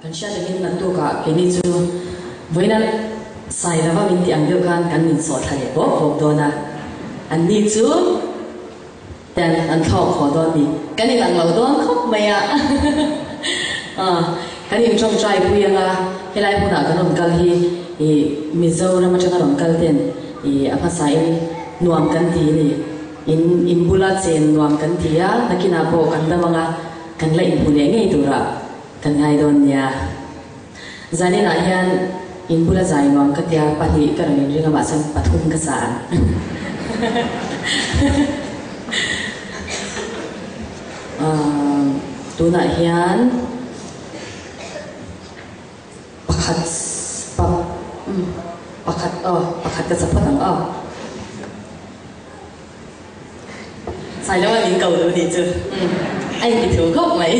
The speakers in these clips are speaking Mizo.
Kan hriat angin naktukah keini chu vawiina sai lova min tih ang deuh khan kan insawh thla leh bawk bawk dawn a, anni chu ten an thlawk haw dawn ni. Kan inang lo dawn khawp mai a, kan intawngtai pui anga helai hmunah kan rawn kal hi ih Mizoram atanga rawn kal ten ih a hmasain nuam kan ti a ni. In in bula chen nuam kan ti a, nakinah pawh kan dam anga kan la inhmu leh ngei turah kan ngai dawn nia. Zaninah hian in bula zai nuam ka tia pahnih ka rawn inring a mahse pathum ka sa ang. Tunah hian pakhat pa pakhat aw pakhat ka sa phawt ang aw. Sailoa min ko duh tih chu a inti thu khawp mai.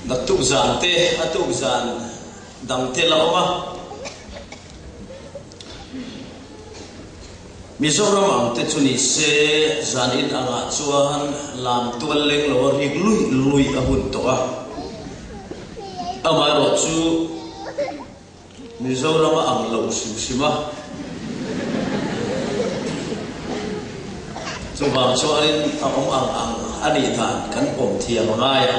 Naktuk zan te, a tuk zan dang te la awm a. Mizoram ang te chu ni se, zan in angah chuan lam tual leng lo a rik luih luih a hun tawh a. Amaherawhchu, Mizoram a ang lo hrim hrim a. Chuvang chuanin a awm ang ang a nih dan kan pawm thiam a ngai a.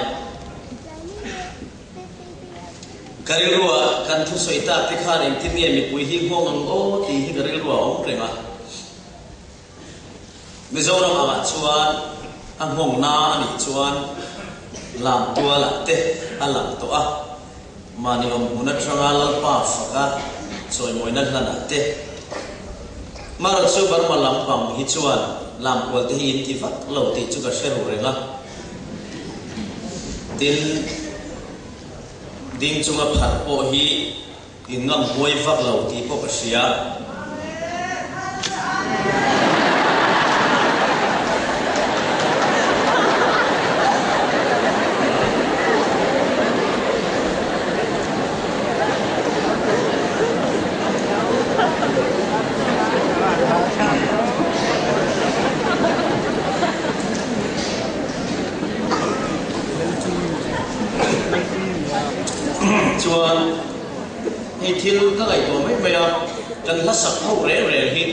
Ka rilrua kan thusawi tak te khan engtin nge mipui hi nghawng ang aw tih hi ka rilrua a awm reng a. Mizoram angah chuan a nghawngna a nih chuan Lamtualah te a lang tawh a, mahni awm hmun atanga Lalpa faka chawimawina hlanah te. Marawh chu Burma lampang hi chuan Lamkual te hi in ti vak lo tih chu ka hre ru reng a. Tin, ding chunga pharh pawh hi In ngam huai vak lo tih pawh ka hria. Chuan. Hei thil ka ngaihtuah mai mai a, kan hla sak ho reng reng hi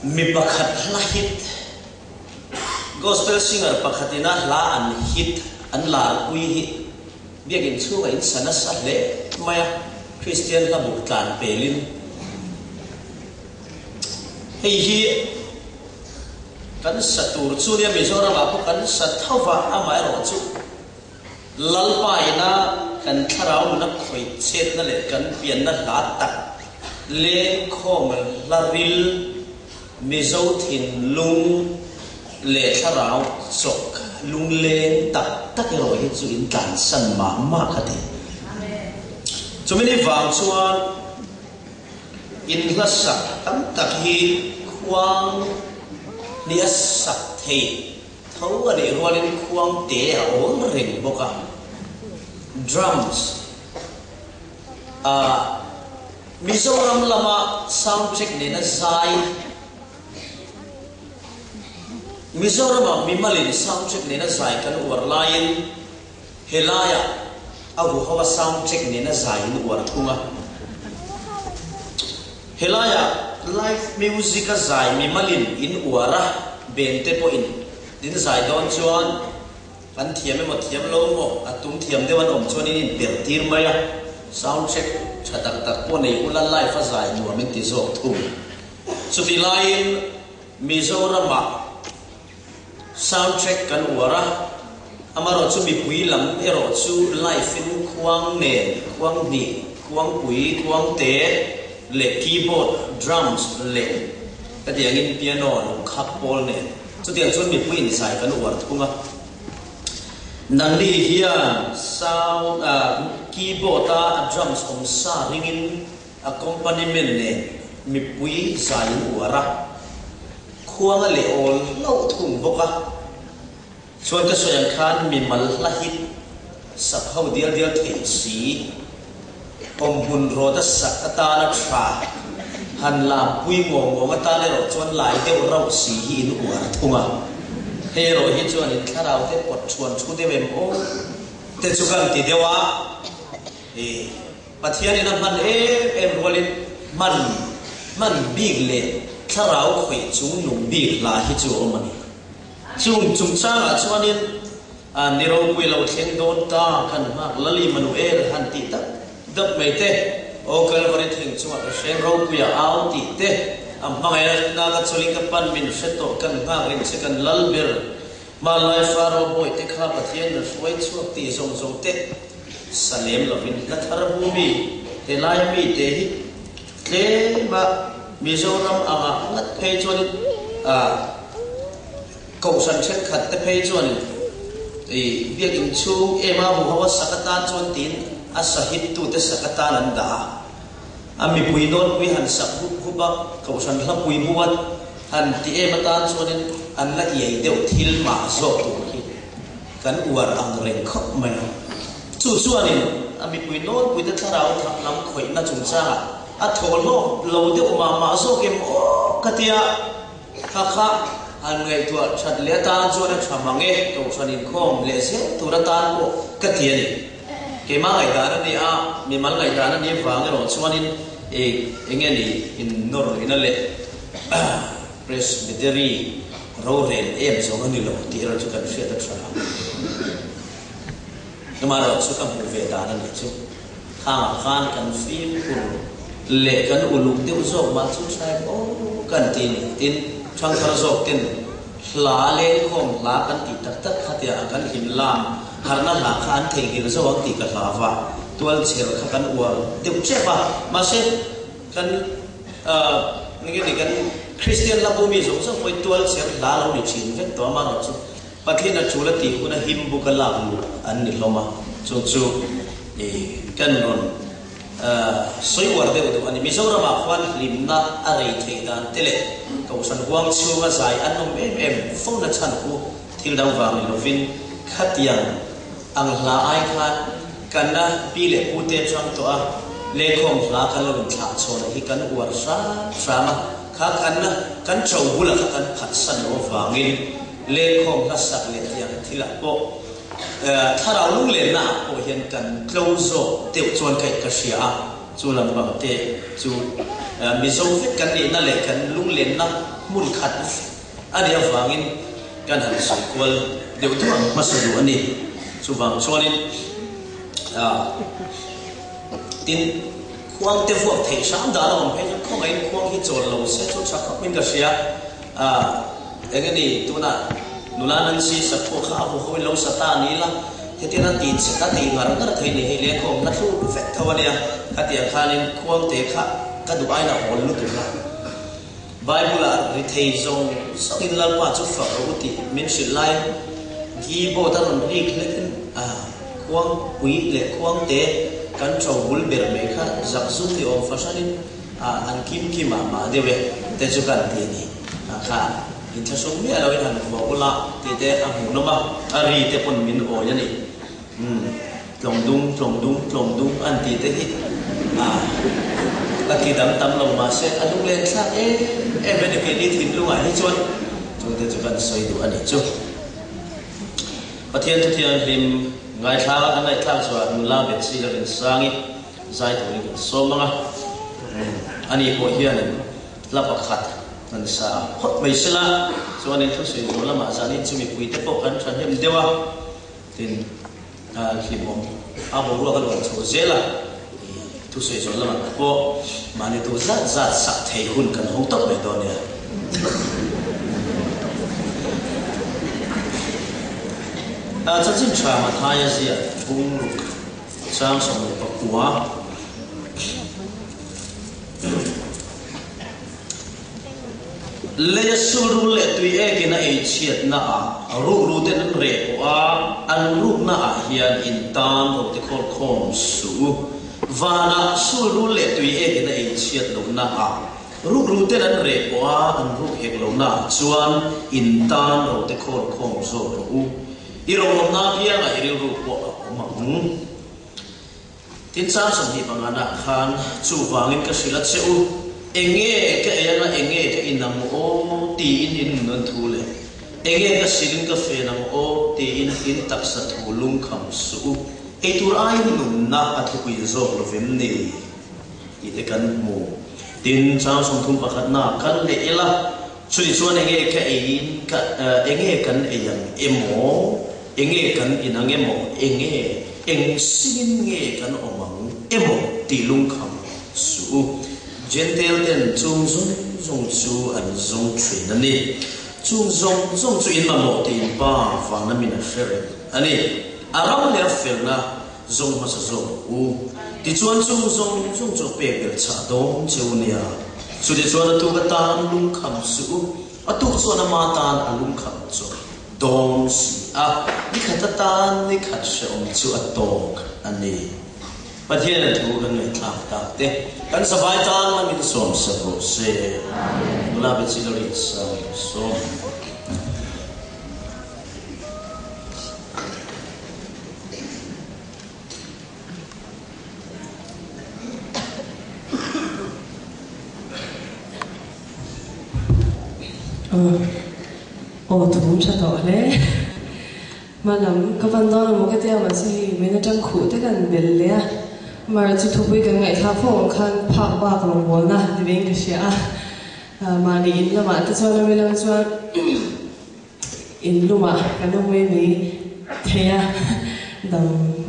mi pakhat hla hit, gospel singer pakhatina hla an hit, an larpui hi biakinn chhungah in sa nasa hle mai a, Kristian hla buk tlan pelin hei hi kan sa tur chu nia Mizoramah pawh kan sa tho va, amaherawhchu Lalpa ina kan thlarau nuna khawih chetna leh kan pianna hla tak lengkhawm hla ril Mizo thinlung leh thlarau chawk lungleng tak tak erawh hi chu in tlansan mah mah ka ti. Chumi ni vang chuan in hla sak tam tak hi khuang ni a sak thei. Tho a nih rualin khuang te a awl reng bawk a, drums ah Mizoram lama sound check nena zai, Mizorama mimalin sound check nena zai kan uar laiin helaiah a huho a sound check nena zai in uar thung a. Helaiah live music a zai mimalin in uar a, band te pawhin in zai dawn chuan an thiam emaw thiam lo emaw a tum thiam deuh an awm chuan in inperh tir mai a, sound check tha tak tak pawh nei ula live a zai nuam in ti zawk thung. Chutih laiin Mizoramah Sound track kan uar a, amarawh chu mipui lam erawh chu live in khuang nen, khuang hnih, khuangpui, khuangte leh keyboard, drums leh hetiangin piano lungkhap pawl nen chutiang chuan mipui inzai kan uar thung a. Nangni hian sound keyboard a drums awm sa ringin accompaniment nen mipui zai in uar a. Khuang a leh awl hlauh thung bawk a, chuan ka sawi ang khan mimal hla hit sak ho dial dial theih si, awmhmun rawt a sak atana tha han lampui ngawng ngawng atan erawh chuan lai deuh rauh si hi in uar thung a, hei erawh hi chuan in thlarau te pawt chhuan thu deuh em aw te chu kan ti deuh a, ih. Pathianin a hman em em rualin hman hman bik leh thlarau khawih chung nung bik hla hi chu a awm a ni. Chung chungchangah chuanin ni ropui lo thleng dawn ta kan nghak Lali Manuel han tih dap dap mai te, Aw Kalvari thing chungah ka hreng ropuia au tih te, a hmangaihna ka chawlin ka pan min hre tawh kan nghak reng che kan lal ber Hmanlai Faro bawihte kha Pathian in a hruai chhuak tih zawng zawng te sa lem lovin hla thar bu mi helaia mite hi tlema Mizoram angah ngat phei chuanin ah Kohhran thenkhat te phei chuanin i biakinn chhung ema huho a sak atan chuan tiin a sahit tute sak atan an dah a. A mipui nawnpui han sak hup hup a, Kohhran hlapui buat han ti em atan chuanin an la iai deuh thil mah zawk tur hi. Kan uar ang reng khawp mai a. Chu chuanin a mipui nawlpuite thlarau thak lam khawihna chungchangah a thaw hlawk lo deuh mah mah zawk em aw ka tia. Kha kha han ngaihtuah that leh atan chuan a tha mang e, kohhran inkhawm leh zel tur atan pawh ka ti a ni. Keimah ngaihdan a ni a, mimal ngaihdan a nih avang erawh chuanin eng nge ni innawr luihna leh Presbytery rorel em zawng a ni lo tih erawh chu kan hriat a tha ang. Amaherawh chu ka hmuh ve dan a nih chu. Khangah khan kan fimkhur leh kan uluk deuh zawk mah chu tha em aw kan ti ni. Tin, thangthar zawk ten hla lengkhawm hla kan tih tak tak kha tia kan hlim lam harhna hla kha an theihnghilh zo ang tih ka hlau va, tualchher kha kan uar deuh tep a. Mahse, kan eng nge ni kan Kristian hla bu mi zawng zawng pawhin tualchher hla lo ni thin vek tawh a, amaherawhchu Pathian a tul a tih huna him buk a lak luh an ni hlawm a, chu chu kan rawn sawi uar deuh duh a ni. Mizoramah khuan hlimna a rei theih dan te leh Kohhran huang chhunga zai an awm em em fo na chhan khu thil dang vang ni lovin khatiang ang hla ai khan kan pi leh pu te atang tawh a lengkhawm hla kan lo inthlah chhawn hi kan uar hram hram a, kha kan kan cho bula kha kan phatsan loh avangin Lengkhawm hlasak leh tiang thilah pawh thlarau lunglenna ah pawh hian kan tlo zawk deuh chuan ka ka hria a, chu lampang te chu Mizo vek kan nihna leh kan lunglenna hmun khat vek a nih avangin kan han sawi kual deuh duh ang hmasa duh a ni. Chuvang chuanin tin khuang te vuak theih hram dan a awm phei chuan khawngaihin khuang hi chawl lo se chu tha khawpin ka hria. Eng nge ni tunah nula Nancy Sapho kha a huho in lo sa ta ni la, hetiang a ti che a ti ngar ngar thei ni hei lengkhawm hla thluk vek tho a nia, khatiang khanin khuangte kha ka duh aina hawl lutuk a. Bible ah ri thei zawng zawngin Lalpa chu fak rawh u tih min hrilh laiin keyboard a rawn rik hlekin khuangpui leh khuangte kan ṭo bul ber mai kha zakzum ni awm fahranin Ah, an kim kim ah mah deuh e te chu kan ti a ni. Ah kha, inthlahrung miah loin han vuah ula tih te a hmuhnawm a, a ri te pawn min awi a ni. Umm, tlawng dung, tlawng dung, tlawng dung an tih te hi ah, a ki dang tam lo mah se a lunglen thlak em em a ni keini thinlungah hi chuan chung te chu kan sawi duh a nih chu. Pathian Thuthianghlim ngaithla kan ngaihthlak chuah nula Bethsy Lalrinsangi Zai turin kan sawm ang a, ani pawh hianin hla pakhat kan sa phawt mai sela, chuanin thusawi zawh lamah zanin chu mipuite pawh kan thahnem deuh a, tin hlimawm a boruak a luan chho zel a, thusawi zawh lamah te pawh mahni duh zat zat sak thei hun kan hawng tawp mai dawn nia. Chanchin tha Mathaia ziah bungruk. 19. Leia sulrul leh tui ekin a ei chhiatna ah rukru ten an reh pawh a, an rukna ah hian in tan ro ti khawl khawm suh u. Vanah sulrul leh tui ekin a ei chhiat lohna ah rukru ten an reh pawh a, an ruk hek lohna ah chuan in tan ro te khawl khawm zawk rawh u. I rawlawmna apiangah i rilru pawh a awm ang. Tin, chang 25 ah khan chuvangin ka hrilh a che u, Enge ka ei anga enge ka in ang aw? tiin in nun thu leh, Enge ka silin ka fen ang aw? tiin in taksa thu lungkham suh u. Ei tur aiin nunna a thupui zawk lo vem ni? Tih te kan hmu. Tin, chang 31 ah kal leh ila, Chutih chuan enge ka eiin ka enge kan ei ang emaw, enge kan in ang emaw, enge eng singin nge kan awm ang emaw tih lungkham suh u. Jentail ten chung zawng zawng chu an zawng thin a ni. Chung zawng zawng chu in mamawh tih in Pa vana min a hre reng a ni. A ram leh a felna Zawng hmasa zawk u. Tichuan chung zawng zawng chu a pek belh chah dawn che u nia. Chutichuan a tuk atan lungkham suh u. A tuk chuan ama tan a lungkham chawp dawn si a, ni khat atan ni khat hrehawm chu a tawk a ni. Pathian thu kan ngaihthlak tak te kan savai tan lam in sawm sak rawh se. Nula Bethsy Lawrence Sawm. Aw thum tha tawh hle. Hmalam ka van dawn emaw ka tia mahse hei min atang khuh te kan belh leh a, amaherawh chu thupui kan ngaihthlak fo ang khan phak bak rawngbawlna ti vein ka hria a, mahni in lamah te chuan a milang chuan in lumah kan awm mai mai thei a, dam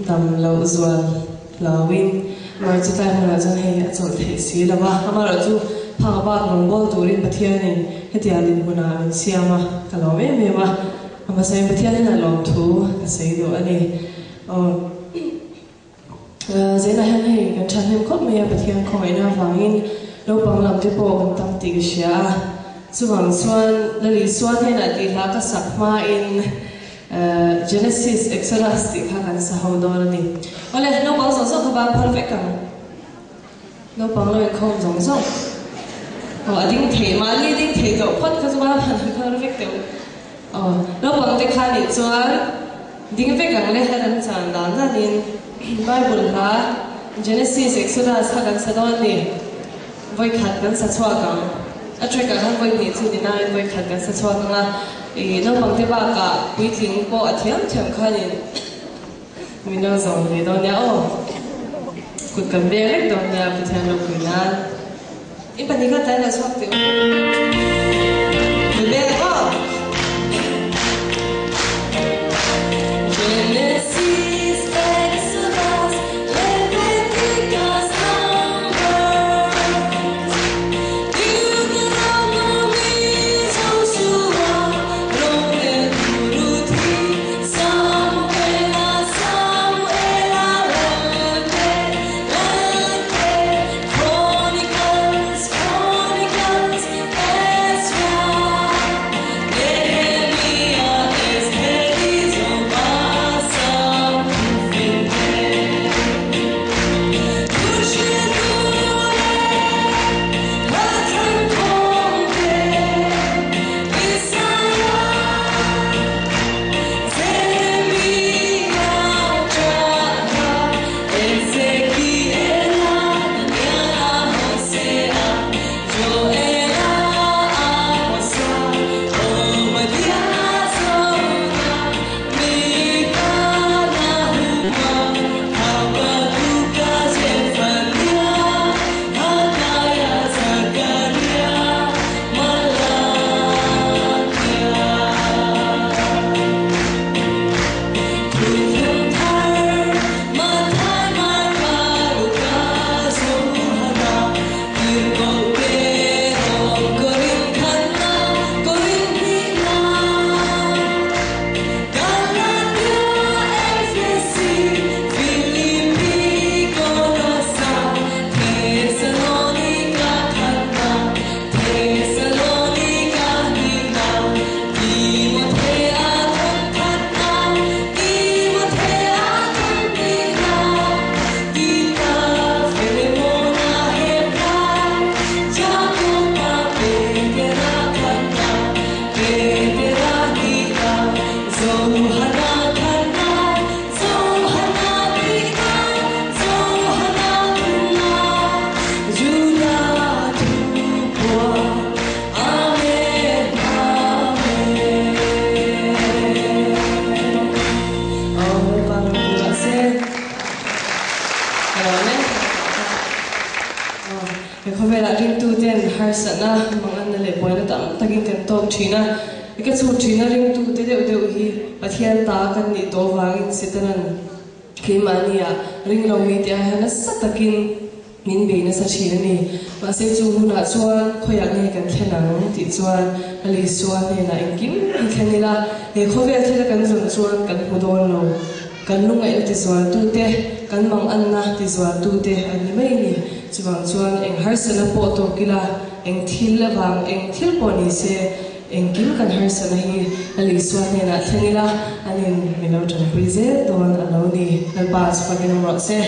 dam loh zual hlauin amaherawh chu tlai hmunah chuan hei a chawlh theih si lo va, amaherawh chu phak bak rawngbâwl turin Pathianin hetiang dinhmunah min siam a, ka lawm em em a. A hmasain Pathianin a lawmthu ka sawi duh a ni. Aw Zelah hian hei kan thahnem khawp mai a, Pathian khawngaihna avangin naupang lam te pawh kan tam tih ka hria a. Chuvang chuan Lal Isua hnenah tih hla ka sak hmain Genesis, Exodus tih kha kan sa ho dawn a ni. Awle, naupang zawng zawng kha ban phal vek ang. Naupang lo inkhawm zawng zawng. Aw, a ding thei, mahni ding thei tawh phawt kha chu ban han phal vek teh u. Aw, naupang te kha nih chuan ding vek ang le han an chan dan danin Bible hla Genesis, Exodus kha kan sa dawn ni. Vawi khat kan sa chhuak ang. A track ah khan vawi hnih chu ni nain vawi khat kan sa chhuak ang a. Ih, naupang te bakah puitling pawh a thiam thiam khanin Min lo zawm ve dawn nia aw. Kut kan beng reng dawn nia Pathian ropui nan. I pahnih kha tlai lo chhuak teh u. Kut beng aw. Genesis, Exodus, Leviticus, Numbers, Deuteronomy, Joshua, Rorel, Ruthi, Samuela, Samuela, Lalte, Lalte, Chronicles, Chronicles, Ezra, Nehemia, Estheri, Zobasa, Thufinte, Thuhriltu leh Lalthankhawmte, Isaiah. He khawvelah ringtuten harsatna, manganna leh buaina tam takin kan tawk thin a. I ka chhut thin a ringtute deuh deuh hi Pathian ta kan nih tawh vangin Setanan keimahnia ring lo mite ah hian nasa takin Min bei nasa thin a ni. Mahse chu hunah chuan khawiah nge kan thlen ang tih chuan Lal Isua hnenah engkim hi thlen ila, he khawvel thila kan zawn chuan kan hmu dawn lo. Kan lungaihna tizualtute, kan manganna tizualtute an ni mai a ni. Chuvang chuan eng harsatna pawh tawk ila, eng thil avang eng thil pawh ni se, engkim kan harsatna hi Lal Isua hnenah thlen ila, anin min lo tanpui zel dawn a lo ni. Lalpa chu fakin awm rawh se.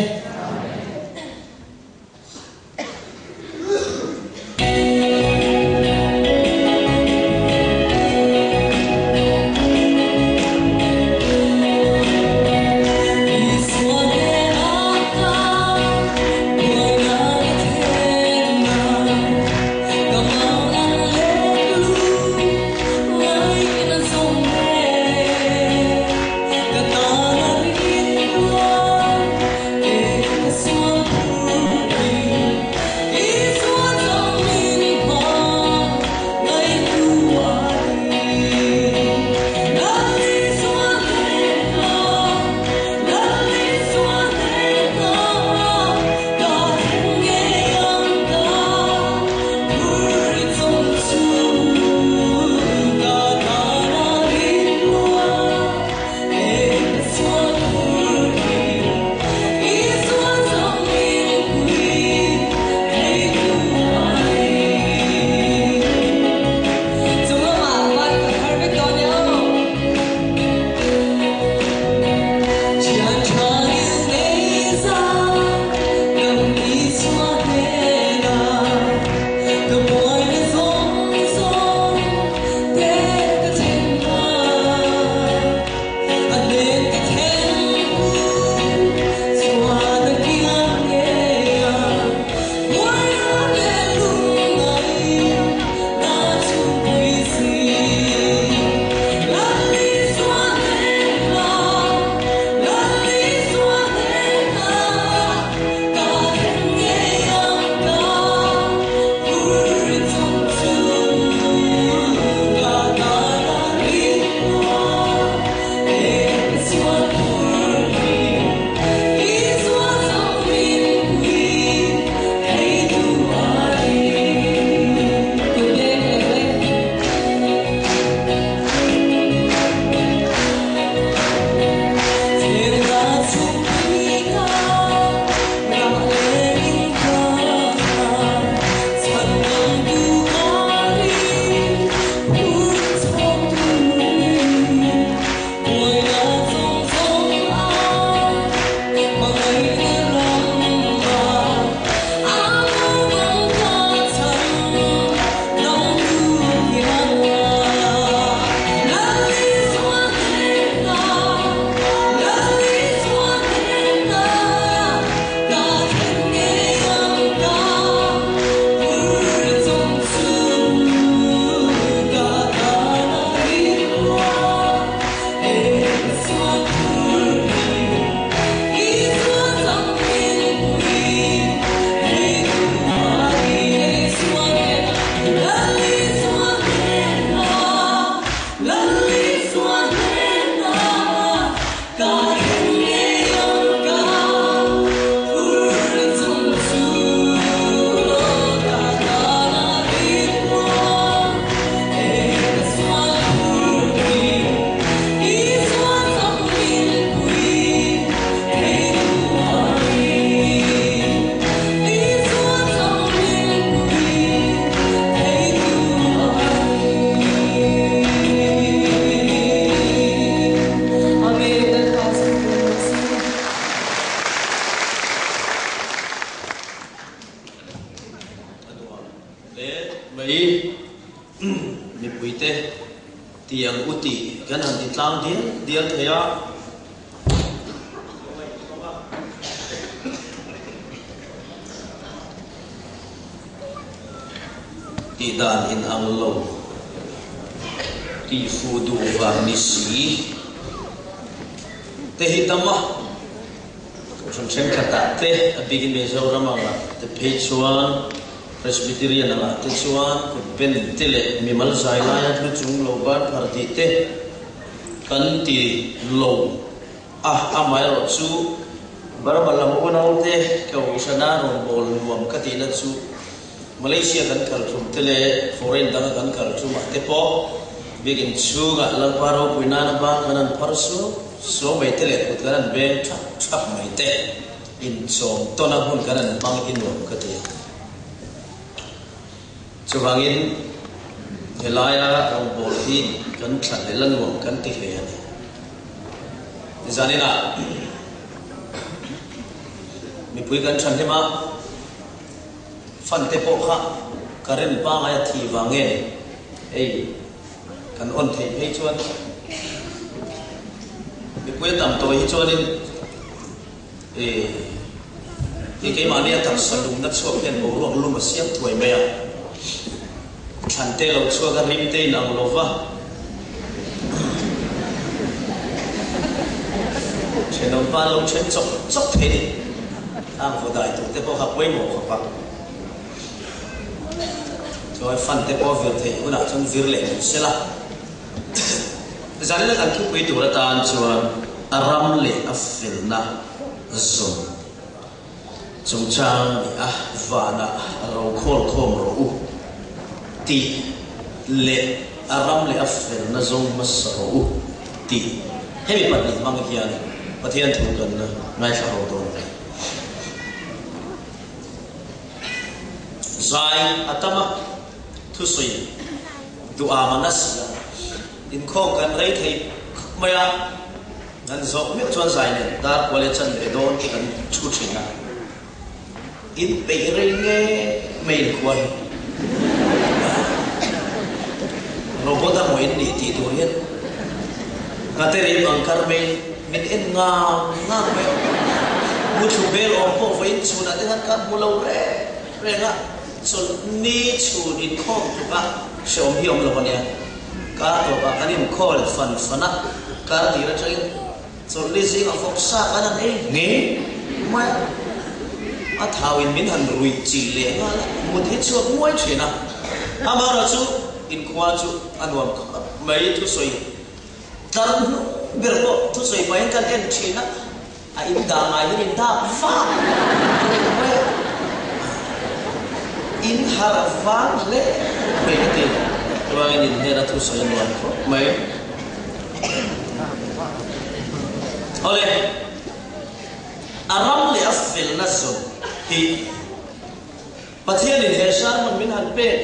dial thei a. Tih dan in ang lo tih fuh duh vang ni si te hi tam a, kohhran thenkhatah te a bikin Mizoram angah te phei chuan Presbyterian angah te chuan kut ben te leh mimal zai laia tlu chung lo bar phar tih te kan ti lo a, amaherawh chu Burma lam unaute kohhrana rawnbawl nuam ka tihna chu Malaysia kan kal thum te leh foreign danga kan kal thumah te pawh biakinn chhungah Lalpa ropui nana ban kan han phar suau suau mai te leh kut kan han beng thap thap mai te inchawm tawna hun kan han hmang hi nuam ka ti a. Chuvangin helaia rawnbawl hi kan thlahlel a nuam kan ti hle a ni. Zaninah mipui kan thahnem a. Fan te pawh kha current pangai a thi vang nge hei kan on theih phei chuan mipui a tam tawh hi chuanin eh hei keimahni a taksa lumna chhuak hian boruak lum a siam thuai mai a, thlan te lo chhuak a rim te in ang lo va, thenawmpa lo then chawk chawk thei ni. Khang vaw dai tur te pawh kha pawimawh khawp a, chuan fan te pawh vir theih hunah chuan vir leh mai sela. Zanina kan thupui tur atan chuan a ram leh a felna zawn chungchang ni a vanah ro khawl khawm rawh u tih leh a ram leh a felna zawng hmasa rawh u tih hemi pahnih hmang hian Pathian thu kan ngaithla ho dawn a ni. Zai a tam a, thusawi duham a na si a, inkhawm kan rei thei khawp mai a, kan zawh meuh chuan zai nen dar kual leh chan ve dawn te kan thu thin a. In peih rei nge mai in khua hi robot a maw in nih tih tur hian ngate rim ang kar mai min en ngang ngang mai a, muthlu hmel awm pawh vawiin chhunah te khan ka hmu lo reng reng a, chawlhni chhun inkhawm tluk a hreawm hi awm lo a nia, kar tawpah kan inkhawl fan fan a, kar tir atangin. Chawlhni zingah vawk sa kan han ei nge mai a, a thauin min han ruih chilh leh nghal a, mut hi chhuak nguai thin a. Amaherawh chu inkhua chu a nuam khawp mai, thusawi tlar hnung ber pawh thusawi pahin kan en thin a, a in dah ngai hian in dak vak reng mai a, in harh vang hle mai ka ti. Chuvangin inhnena thusawi a nuam khawp mai. Awle, a ram leh a felna zawng hi Pathianin he sermon min han pek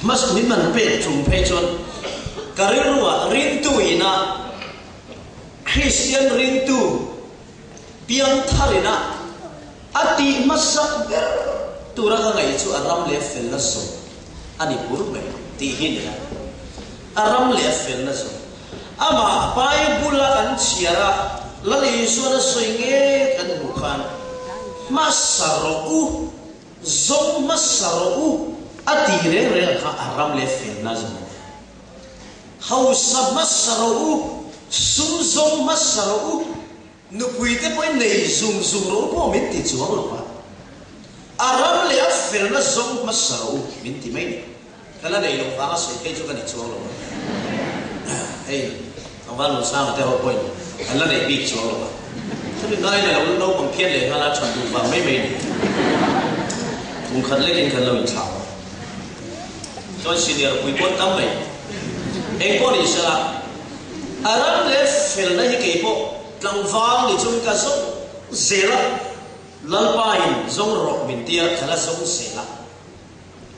hmasa min han pek chung phei chuan ka rilruah ringtu ina Kristian ringtu piangthar ina a tih hmasak ber tura ka ngaih chu a ram leh a felna zawng a ni bur mai tih hi ni a. A ram leh a felna zawng. Amah Bible-a kan chhiar a, Lal Isuan a sawi nge kan hmuh khan, Hmasa rawh u, zawng hmasa rawh u a tih reng reng kha a ram leh a felna zawng a ni. Hausa hmasa rawh u, sum zawng hmasa rawh u, Nupui te pawhin nei zung zung rawh u pawh min ti chuang lo va, a ram leh a felna zawng hmasa rawh u min ti mai ni. Ka la nei loh vanga sawi phei chu ka ni chuang lo va, hei tlangval Nunsanga te ho pawhin an la nei bik chuang lo va, chumi ngaiin a lo naupang phian leh nghal a chhan duh vang mai mai ni. Kum khat lekin kan lo inthlah a, chuan senior pui pawn tam mai. Engpawh ni sela. A ram leh felna hi kei pawh tlangval ni chung ka zawng zel a, Lalpa in zawng rawh min tia ka la zawng zel a,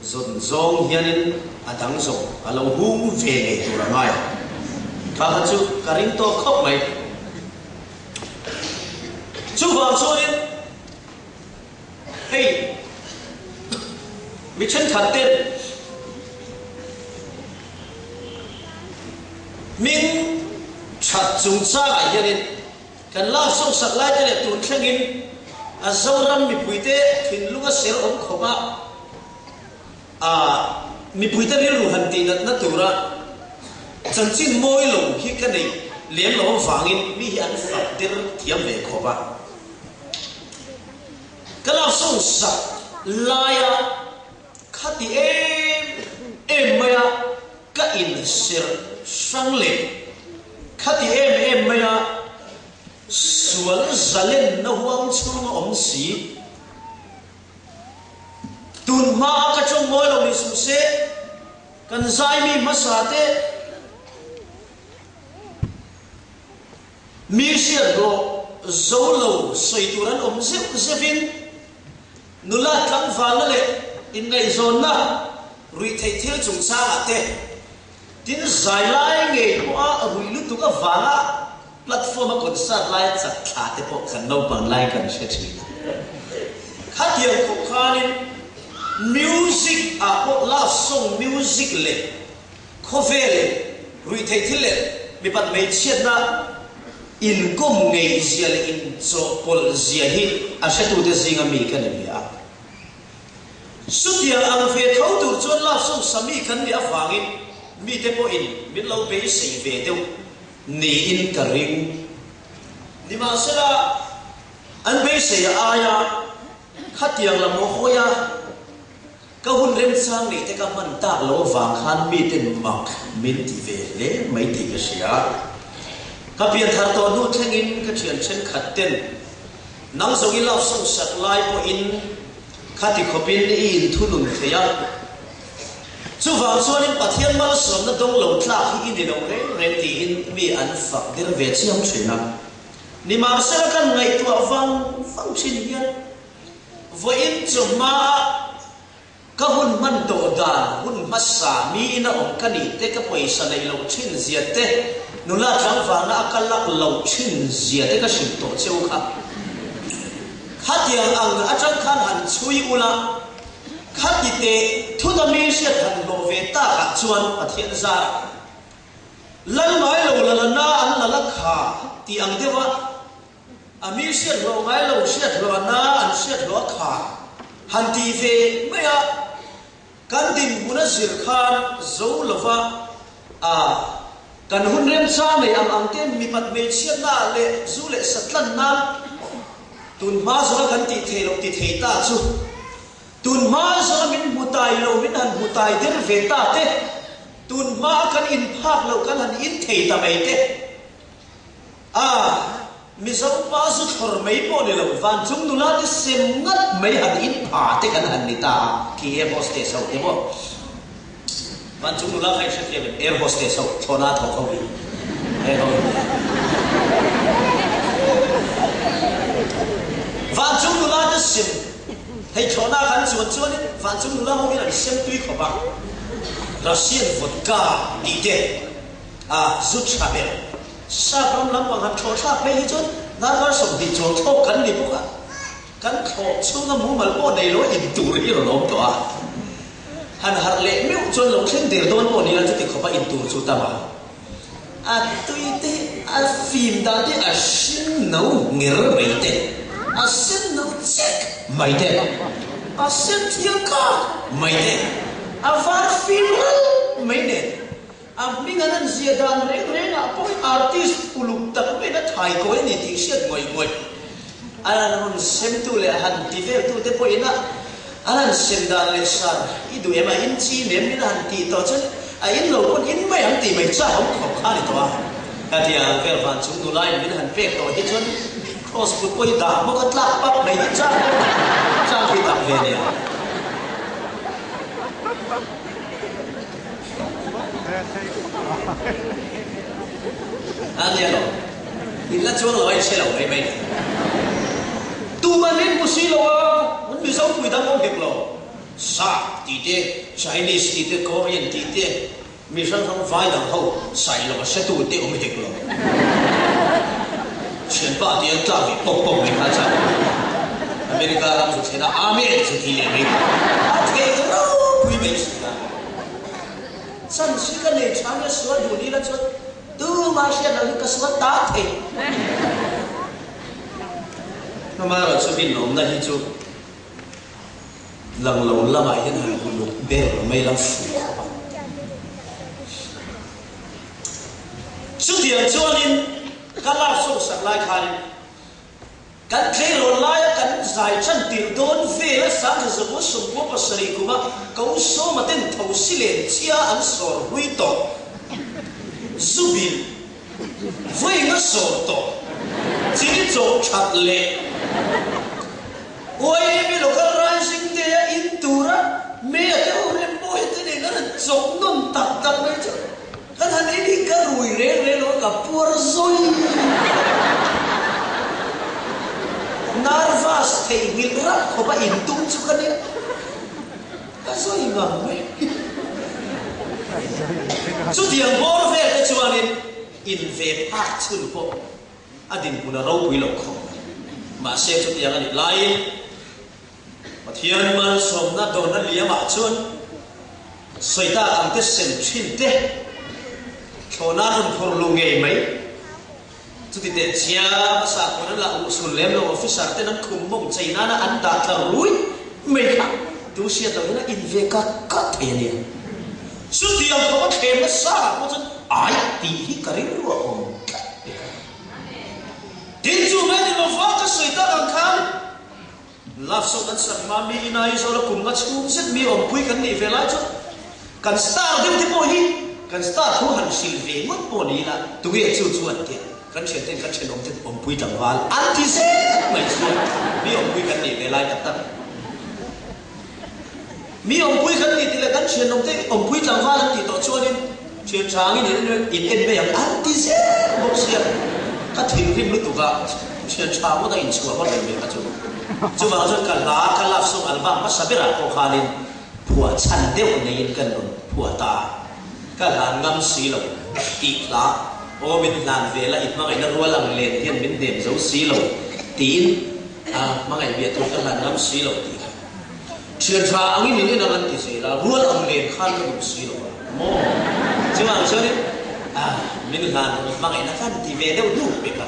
zawn zawng hianin a dang zawng a lo hung ve ngei tur a ngai a, kha kha chu ka ring tawk khawp mai. Chuvang chuanin hei mi thenkhat ten. Hming that chungchangah hianin kan love song sak laite leh tun thlengin a Zoram mipuite thinlunga ser awm khawpa a mipuite rilru han tihnatna tura chanchin mawi lo hi ka neih lem lo avangin mi hi an fak der thiam ve khawp a. Ka love song sak laia Khati em em maia ka inserh hrang leh khati em em maia sual zalenna huang chhunga awm si. Tun hmaa ka tawng mawi lo ni suh se, kan zaimi hmasa te mi hriat hlawh zo lo sawi tur an awm zeuh zeuhin, Nula tlangvalna leh inngaihzawnna ruihtheih thil chungchangah te, tin zai lai ngei pawha ruih lutuk avanga platform a concert laia chak thla te pawh kan naupang lai kan hre thin a. Khatiang khawp khanin music ah pawh love song music leh Khawvel ruihtheih thil leh mipat hmeichhiatna inkawm ngeihzia leh inchawhpawlh zia hi a hretute zinga mi ka ni ve a. Chutiang ang ve tho tur chuan love song sa mi kan nih avangin mite pawhin min lo beisei ve deuh niin ka ring. Nimahsela, an beisei aia khatiang lam hawi a, Ka hun remchang neih te ka hman tak lo avang khan miten mak min ti ve hle mai tih ka hria. Ka pianthar tawh hnu thlengin ka thian thenkhat ten nang zawng i love song sak lai pawhin khati khawpin i inthunun thei a. Chuvang chuanin Pathian malsawmna dawng lo tlak hi i ni lo reng reng tiin mi an fak der ve chiang thin a. Nimahsela kan ngaihtuah vang vang thin hian Vawiin chu hmaa ka hun hman tawh dan hun hmasa miin a awm ka nih te, ka pawisa neih loh thin zia te, nula tlangvalna a ka lak loh thin zia te ka hrilh tawh cheu kha. Khatiang ang atang khan han chhui ula, khati teh thut a mi hriat han hlawh ve takah chuan Pathian zar lal ngai lo la la na an la la kha tih ang deuha A mi hriat hlawh ngai lo hriat hlawh a na an hriat hlawh a kha han tih ve mai a, kan dinhmun a zir khan zo lova a kan hun remchang nei ang ang te mipat hmeichhiatna ah leh zu leh sa tlan nan tun hma zawnga kan tih theih loh ti thei ta chu tun hma zawnga min hmu tai lo min han hmu tai der ve ta te tun hma a kan in phak loh kan han in thei ta mai te. A, Mizo pa zu thlawr mai pawh ni lo, vancung nula te sem ngat mai han in pha te kan han ni ta a, khi air hostess ho te maw? Vancung nula kha i hrethiam em? Air hostess ho, thlawhna thawk ho hi. He ho hi. Vancung nula te sem, hei thlawhna kan chuan chuanin vancung nula ho hian an sem tui khawp a, Russian vodka tih te, A zu tha ber. Sap ram lampang han thlawh thlak phei hi chuan darkar 20 chuang thlawk kan ni bawk a, kan thlawh chhunga mumal pawh nei lo in tur hi rawn awm tawh a. Han harh leh meuh chuan lo thleng der dawn pawh ni la chuti khawpa in tur chu tam a. A tui te hi a fim dan te a hring no nger mai te, a sen no chek mai te, a sen thiang kak mai te, a var fim ral mai nen. A hming an an ziah dan reng rengah pawh hi artist uluk tak maiin a thaikawi a ni tih hriat ngawih ngawih. A rawn semtu leh a han ti veltute pawhin a an han sem dan leh sar i duh em a in chi nem min a han tih tawh chuan a in lo pawn in mai ang tih mai chak awm khawp kha a ni tawh a. Khatiang vel van chung nulain min han pek tawh hi chuan cross kut pawh hi dah bawk a tlak pap mai hi chak chak hi tam ve nia. A nia lo. In la chuang lo a in hre lo mai mai ni. Tuman min hmu si lo a, an Mizo pui dang awm hek lo. Sap tih te, Chinese tih te, Korean tih te, mi hrang hrang vai dang ho sai lo a hretu te awm hek lo. Thianpa tih an tlak ve pawp pawp mai kha chuan America ram zu thlen a Amen zu ti leh mai a thei ropui mai si a. Chan si ka nei tha nia sual duh ni la chuan. Tuma hriat loh hi ka sual ta thei. Amaherawh chu rinawmna hi chu lang lo lamah hian han uluk ber mai lam fuh khawp a. Chutiang chuanin ka lak sawksak lai khanin Kan tleirawl laia kan zai chan tirh dawn vela Sangthazabu 97 kuma ko sawma ten tho si len chia an sawr hlui tawh. Zu bil vawiin a sawr tawh. Chini chawh that leh YMA Local Rising Day a in tura Mayor te ho Remmawia te nen an han chawk nawn tak tak mai chu. Ka than in hi ka rui reng reng lo a, ka puar zawi. Nervous theihnghilh rap khawp a intum chu ka nia, ka zawi ngang mai. Chutiang bawr vel te chuanin in ve phak chhun pawh a dinhmun a ropui loh khawp mai. Mahse chutiang a nih laiin Pathian malsawmna dawrna liamah chuan sawi tak ang te sem thin te thlawhna rawn phur luh ngei mai. Chuti teh chiam a sakhawn an lah uhchhun lem lo officer ten an khum mawng chei nana an dah tlar rui mai kha tu hriat loh hian a in ve kat kat thei a nia. Chutiang khawpa thlemna sangah pawh chuan ai tih hi ka rilru a awm tlat pek a. Tin chu mai ni lova ka sawi tak ang khan Love song kan sak hma mi in Aizawl a kum nga chhung zet mi awmpui kan nih ve lai chuan kan star deuh te pawh hi kan star thu han hrilh ve ngawt pawh ni ila tunge chu chu an tia kan thian ten kan thenawm ten awmpui tlangval an ti zel mai chuan mi awmpui kan nih ve lai tak tak mi awmpui kan nih tih leh kan thianawm te awmpui tlangval an tih tawh chuanin thian tha angin in en mai ang an ti zel bawk sia ka thinrim lutuk a thian tha ngawt a inchhuah ngawt reng ve kha chu. Chuvang chuan ka hla ka love song album hmasa berah pawh khanin phuah chhan deuh neiin kan rawn phuah ta a, ka hlan ngam si lo tih hla aw min hlan ve la i hmangaihna rual ang len hian min hnem zo si lo tiin a hmangaih biah tur ka hlan ngam si lo tih kha Thian tha angin in en ang an ti zel a, rual ang len khan ka duh si lo a maw? Chuvang chuanin ah min hlan rawh hmangaihna khan ti ve deuh hluk pek a.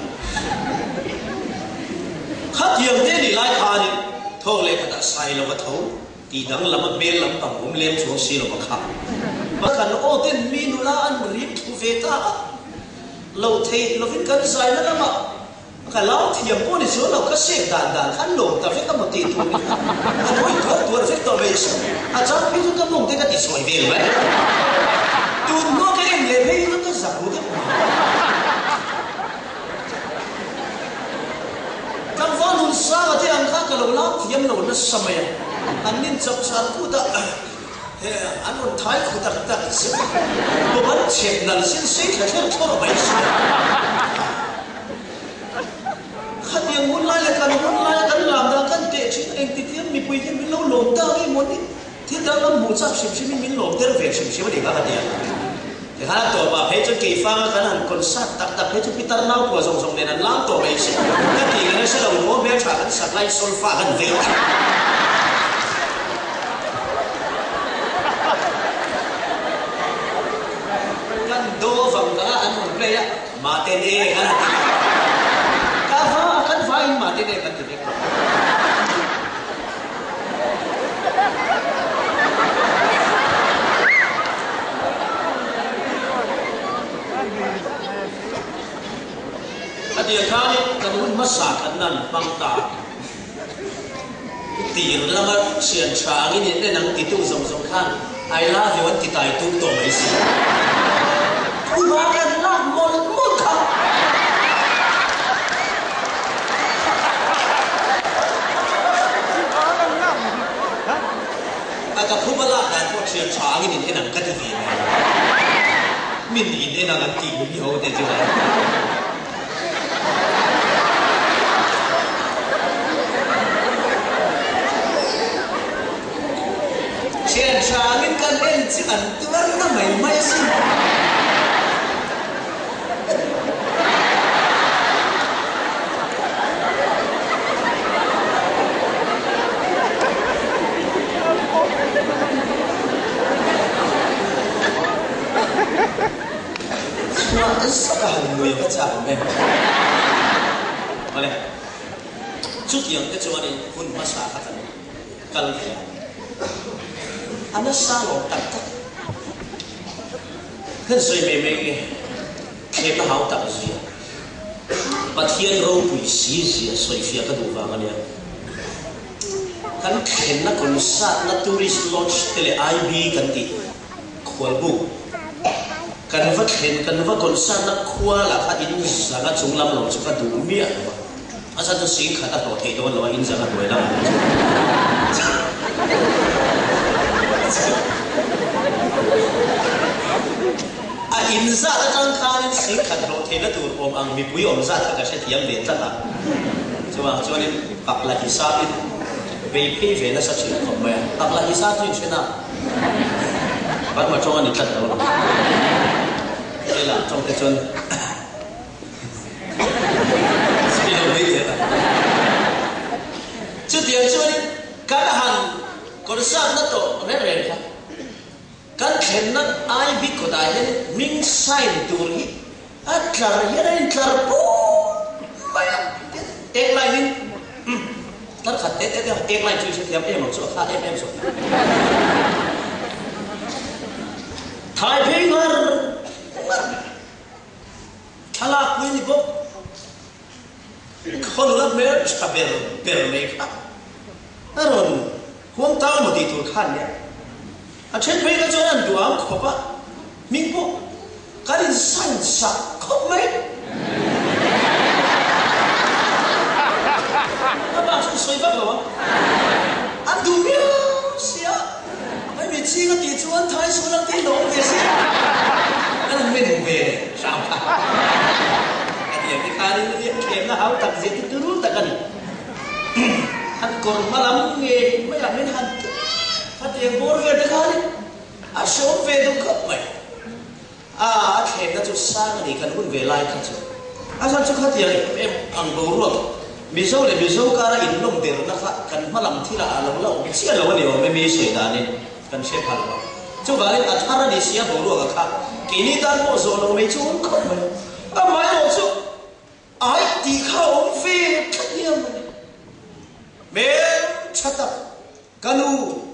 Khatiang te nih lai khanin thawk leh khatah sai lo va tho tih danglam a hmel lampang awm lem chuang si lo va kha. Kan aw ten mi nula an rim thlu ve ta a, lo theih lovin kan zaina lamah Ka lau thiam pawh ni chuan lo, ka sek dan dan khan lawm ta vek a maw tih tur in a nawi tuar tuar vek tawh mai si. A chang phei chu ka mawng te ka ti sawi vel mai. Tun hnuah ka en leh phei chu ka zak ru deuh mai. Tlangval hun sanga te ang kha ka lo lau thiam lo nasa mai a, an nin chap char kut a, an rawn thai khu tak tak zet a, bawm an chhep nal sin sei thla thler thlawr mai si a. Khatiang hun lai leh kan hun laia kan lam dan kan teh thin a, engti tiang mipui hian min lo lawm ta nge maw ni? Thil dang lam hmuh chak hrim hrimin min lawm der ve hrim hrim a ni kha ka ti a. Tikhan a tawpah phei chuan keifanga kan han concert tak tak phei chu pitar naupua zawng zawng nen an lam tawh mai si. Ka tih ngaihna hre lo maw hmeltha kan sak laiin solfa kan vei tak. Kan do vang kha an rawn play a. Mate ne kan ti vek. Ka va kan va in mate ne kan ti vek. A tir khanin kan hun hmasa kan nan hmang ta. Tir lama thian tha angin in en ang titu zawng zawng khan I love you an ti tai tum tawh mai si. Phuba kan lak mawlh mawlh kha. A ka phuba lak dan pawh thian tha angin in en ang ka ti ve mai. Min in en ang an tih mi ho te chu. Thian hrangin kan en chu an tuar na mai mai asin. Chhuah zak a. han nui a va chak awm em? Awle, chutiang te chuanin hun hmasa kha kan kal ve a, a nasa lawm tak tak. Kan sawi mai mai nge, thlemna hau tak zia, Pathian ropui si zia sawifiah ka duh vang a nia. Kan thlenna concert na tourist lodge te leh IB kan tih khualbuk kan va thlen kan va concert na khua lah kha in zanga chung lam lo chu ka duh miah lo a, a chhan chu sing khat a hlawh theih dawn lo a in zanga hnuai lam lo chu. A in zat atang khanin sing khat hlawh theihna tur awm ang mipui awm zat kha ka hrethiam ve tlat a, chuvang chuanin Pakla hisapin bei phei ve nasa thin khawp mai a, Pakla hisap chu inhre na? Burma tawng a ni tlat lo. Hela tawng te chuan sawi lo mai teh a. Chutiang chuanin kan han concert na tawh reng reng kha kan thlenna ai bik kawtah hian hming sign tur hi A tlar hian a intlar pur mai a, tin ek line in tlar khat te te te ek line chu i hrethiam em ang chu a kha em em zawk. Thai phei ngar ngar thlalak pui ni bawk khaw nula hmel tha ber ber mai kha a rawn huang tang emaw tih tur khan nia a then phei kha chuan an duh ang khawp a hming pawh Kan in sign sak khawp mai. Ka bak chu sawi vak lo ang. An duh viau sia. Hei mi ching a tih chuan thai sual ang tih lawm ve sia. Kan han men ve hram kha. Ka ti ang ti khan in thlemna hau tak zia ti turu tak a ni. An kawr hma lam nge maiah min han khatiang bawr vel te khan in A hreawm ve duh khawp mai. A, a thlenna chu sang a ni, kan hun ve lai kha chu. A chhan chu khatiang em em ang boruak, Mizo leh Mizo kara inlawm derna kha kan hma lam thilah a lo la awm chiah lo a ni awm e, mi sawi danin kan hre phal lo. Chuvangin a thar a ni sia boruak a kha, keini tan pawh zawh loh mai chu awm khawp mai. Amaherawh chu Aih tih kha a awm ve tlat hian a ni. Hmel tha tak Ka nu,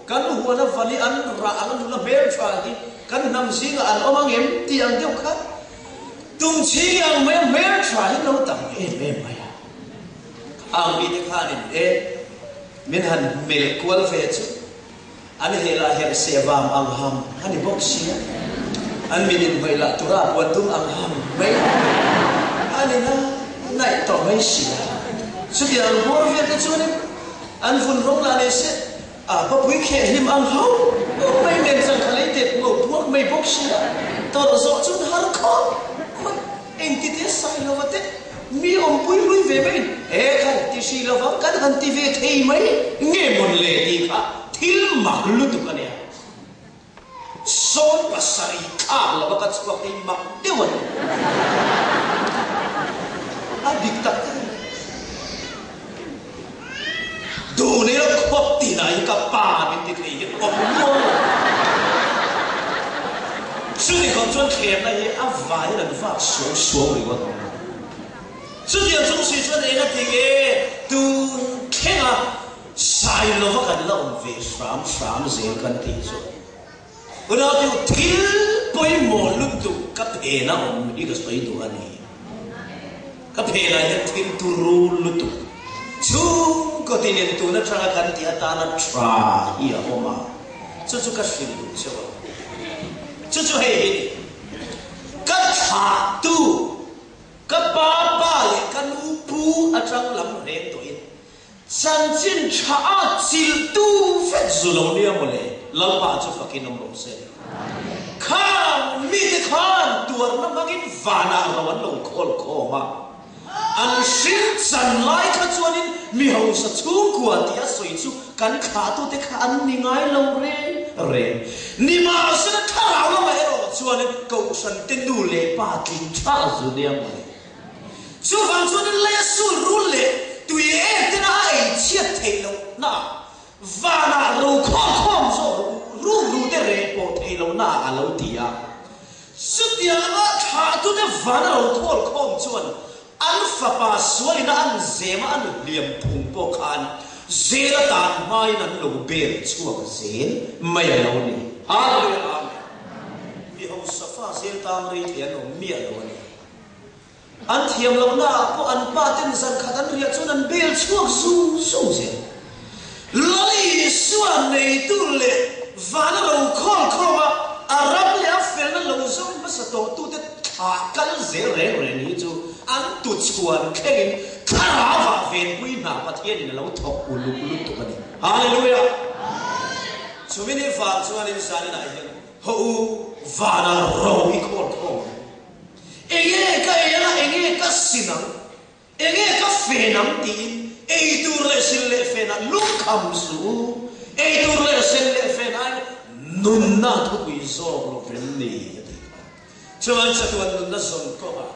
kan huana vali an rah ang a nula hmeltha hi kan hnam zingah an awm ang em tih ang deuh kha tumchhi ang mai a hmeltha hi lo tam em em mai a. Khang mite khanin e min han melh kual ve chu an hehlah herh seh vam ang ham a ni bawk sia, an mit inhnawih lah tura puan tum ang ham mai a ni na naih tawh mai sia. Chutiang bawr vel te chuanin An vun rawng lah nei se, a papui kheh hlim ang hauh mai nen chuan kha lei tep ngo puak mai bawk si a, tawrh zawh chuan har khawp mai. Engti te sai lova te mi awmpui hlui ve mai in he khan ti hri lova kan han ti ve thei mai nge mawn le tih kha thil mak lutuk a nia. Sawn pasarih thlak lova ka chhuak hi mak deuh a ni. A dik tak tak a ni. Duh nei lo khawp tihna hi ka pa min ti thei hi awm nual lo. Chumi khawp chuan thlemna hi a vaiin an vak suau suau ringawt. Chutiang chung si chuan eng a ti nge tun thlenga Sailova kan la awm ve hram hram zel kan tih chu Unautu thil pawimawh lutuk ka phen a awm hi ka sawi duh a ni. Ka phenah hian thil turu lutuk chhungkaw tinin tun atanga kan tih atana tha hi a awm a, chu chu ka hrilh duh cheu a. Chu chu hei hi ni, ka thlahtu, ka pa pa leh ka nu pu atang lam reng tawhin Chanchin tha a chilhtu vek zu lo nia maw le, Lalpa chu fakin awm rawh se. Khang mite khan tuarna hmangin vanah ro an lo khawl khawm a, an hring chan lai kha chuanin mi hausa chhungkua tih a sawi chu kan thlahtute kha an ni ngai lo reng reng. Nimahsela thlarau lamah erawh chuanin Kohhran te nu leh pa tling tha zu nia maw le. Chuvang chuanin leia sul rul leh tui ek tena a ei chhiat theih loh naah vanah ro khawm khawm zawk rawh u, ruk ru te reh pawh theih loh naah a lo ti a. Chutianga thlahtute vana ro khawl khawm chuan an fapa sualina an zema an hliam phung pawh khan zel a tan hmain an lo bel chhuak zel mai a lo ni. Hallelujah Amen. Mi hausa fa zel tang rei thei an awm miah lo a ni. An thiam lohnaah pawh an pa ten zan khat an riah chuan an bel chhuak zung zung zel. Lal Isua neitu leh vana ro khawl khawma a ram leh a felna lo zawng hmasa tawhtute thlah kal zel reng reng hi chu an tuchhuan thlengin thlarauah venpui hna Pathianin a lo thawk uluk lutuk a ni. Hallelujah! Chumi ni vang chuanin zaninah hian haw u vana ro i khawl khawm ang. Enge ka ei anga, enge ka sin ang, enge ka fen ang tiin ei tur leh sin leh fenah lungkham suh u. Ei tur leh sin leh fen aiin nunna thupui zawk lo vem ni a ti kha. Chuan chatuan nunna zawn kawngah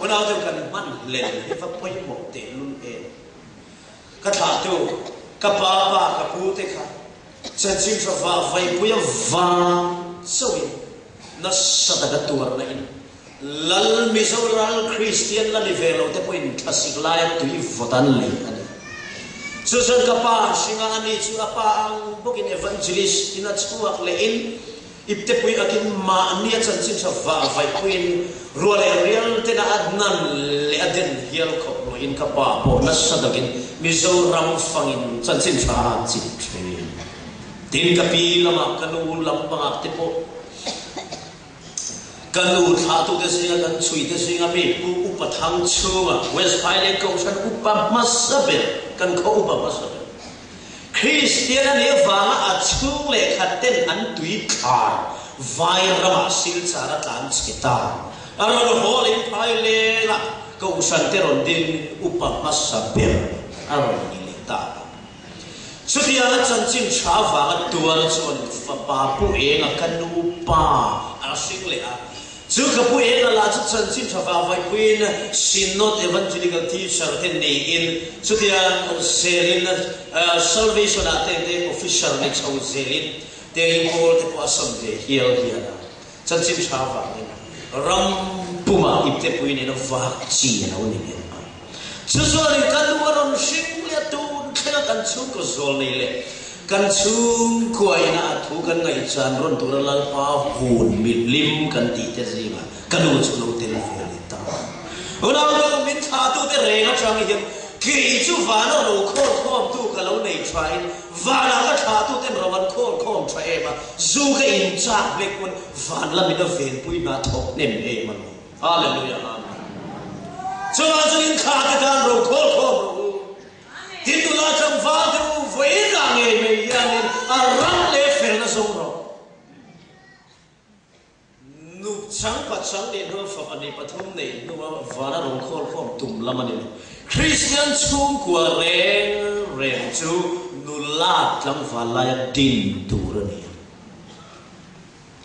unau deuh kan hman hlel hi va pawimawh tehlul em. Ka thlahtu, ka pa pa, ka pu te kha chanchin hra va vaipuia vang chauhin nasa taka tuarna in Lal Mizo ral Kristian la ni ve lo te pawhin thlasik laia tui vawt an lei a ni. Chu chuan ka pa hringa a ni chu a pa ang bawkin evangelist in a chhuak lehin iptepui akin mahni a chanchin tha vah vaihpuiin ruah leh rial tena a nan leh a den hial khawp luahin ka pa pawh nasa takin Mizoram fangin chanchin tha a chit thin. Tin ka pi lamah ka nu lampangah te pawh Ka nu thlahtute zinga kan chhuite zinga mi Pu Upa Thang chhunga West Highland Kohhran upa hmasa ber, kan khaw upa hmasa ber. Kristian a nih avanga a chhung leh khat ten an tui thlar vai ramah Silchar a tlan chhe ta. A rawn haw leh phai lenga Kohhran te rawn din upa hmasa ber a rawn ni leh ta. Chutianga chanchin tha avanga tuar chuan fapa Pu Enga ka nu pa a hring leh a. Chu ka Pu Enga lah chu chanchin tha vang vaihpuiin Synod Evangelical Teacher te niin chutiang zelin Salvation ah te te Officer ni chho zelin te pawl te pawh a sawn ve hial hial a. Chanchin tha avangin ram pumah iptepui nena vak chi a lo ni leh a. Chu chuanin ka nu a rawn hring leh a tun thlenga kan chhungkaw zawl nei leh kan chhungkua ina a thu kan ngaihchan rawn tura Lalpa hun mihlim kan tih te zingah ka nu chu lo tel ve leh ta. Unau min thlahtute reng atang hian kei chu vana ro khawlkhawmtu ka lo nei thain Vanah ka thlahtuten ro an khawl khawm tha em a, zu ka in chak vek pawn van lamin a venpui hna thawk hnem em a ni. Hallelujah Amen. Chuvang chuan in thla te tan ro khawl khawm rawh u. Tin nula tlangval te u vawiinah ngei mai hianin a ram leh felna zawng rawh. Nuk chang pachang nih hnu fapa ni pathum neih hnua vana rungkhawl khawm tum lam a ni lo. Kristian chhungkua reng reng chu nula tlangval laia din tur a ni a.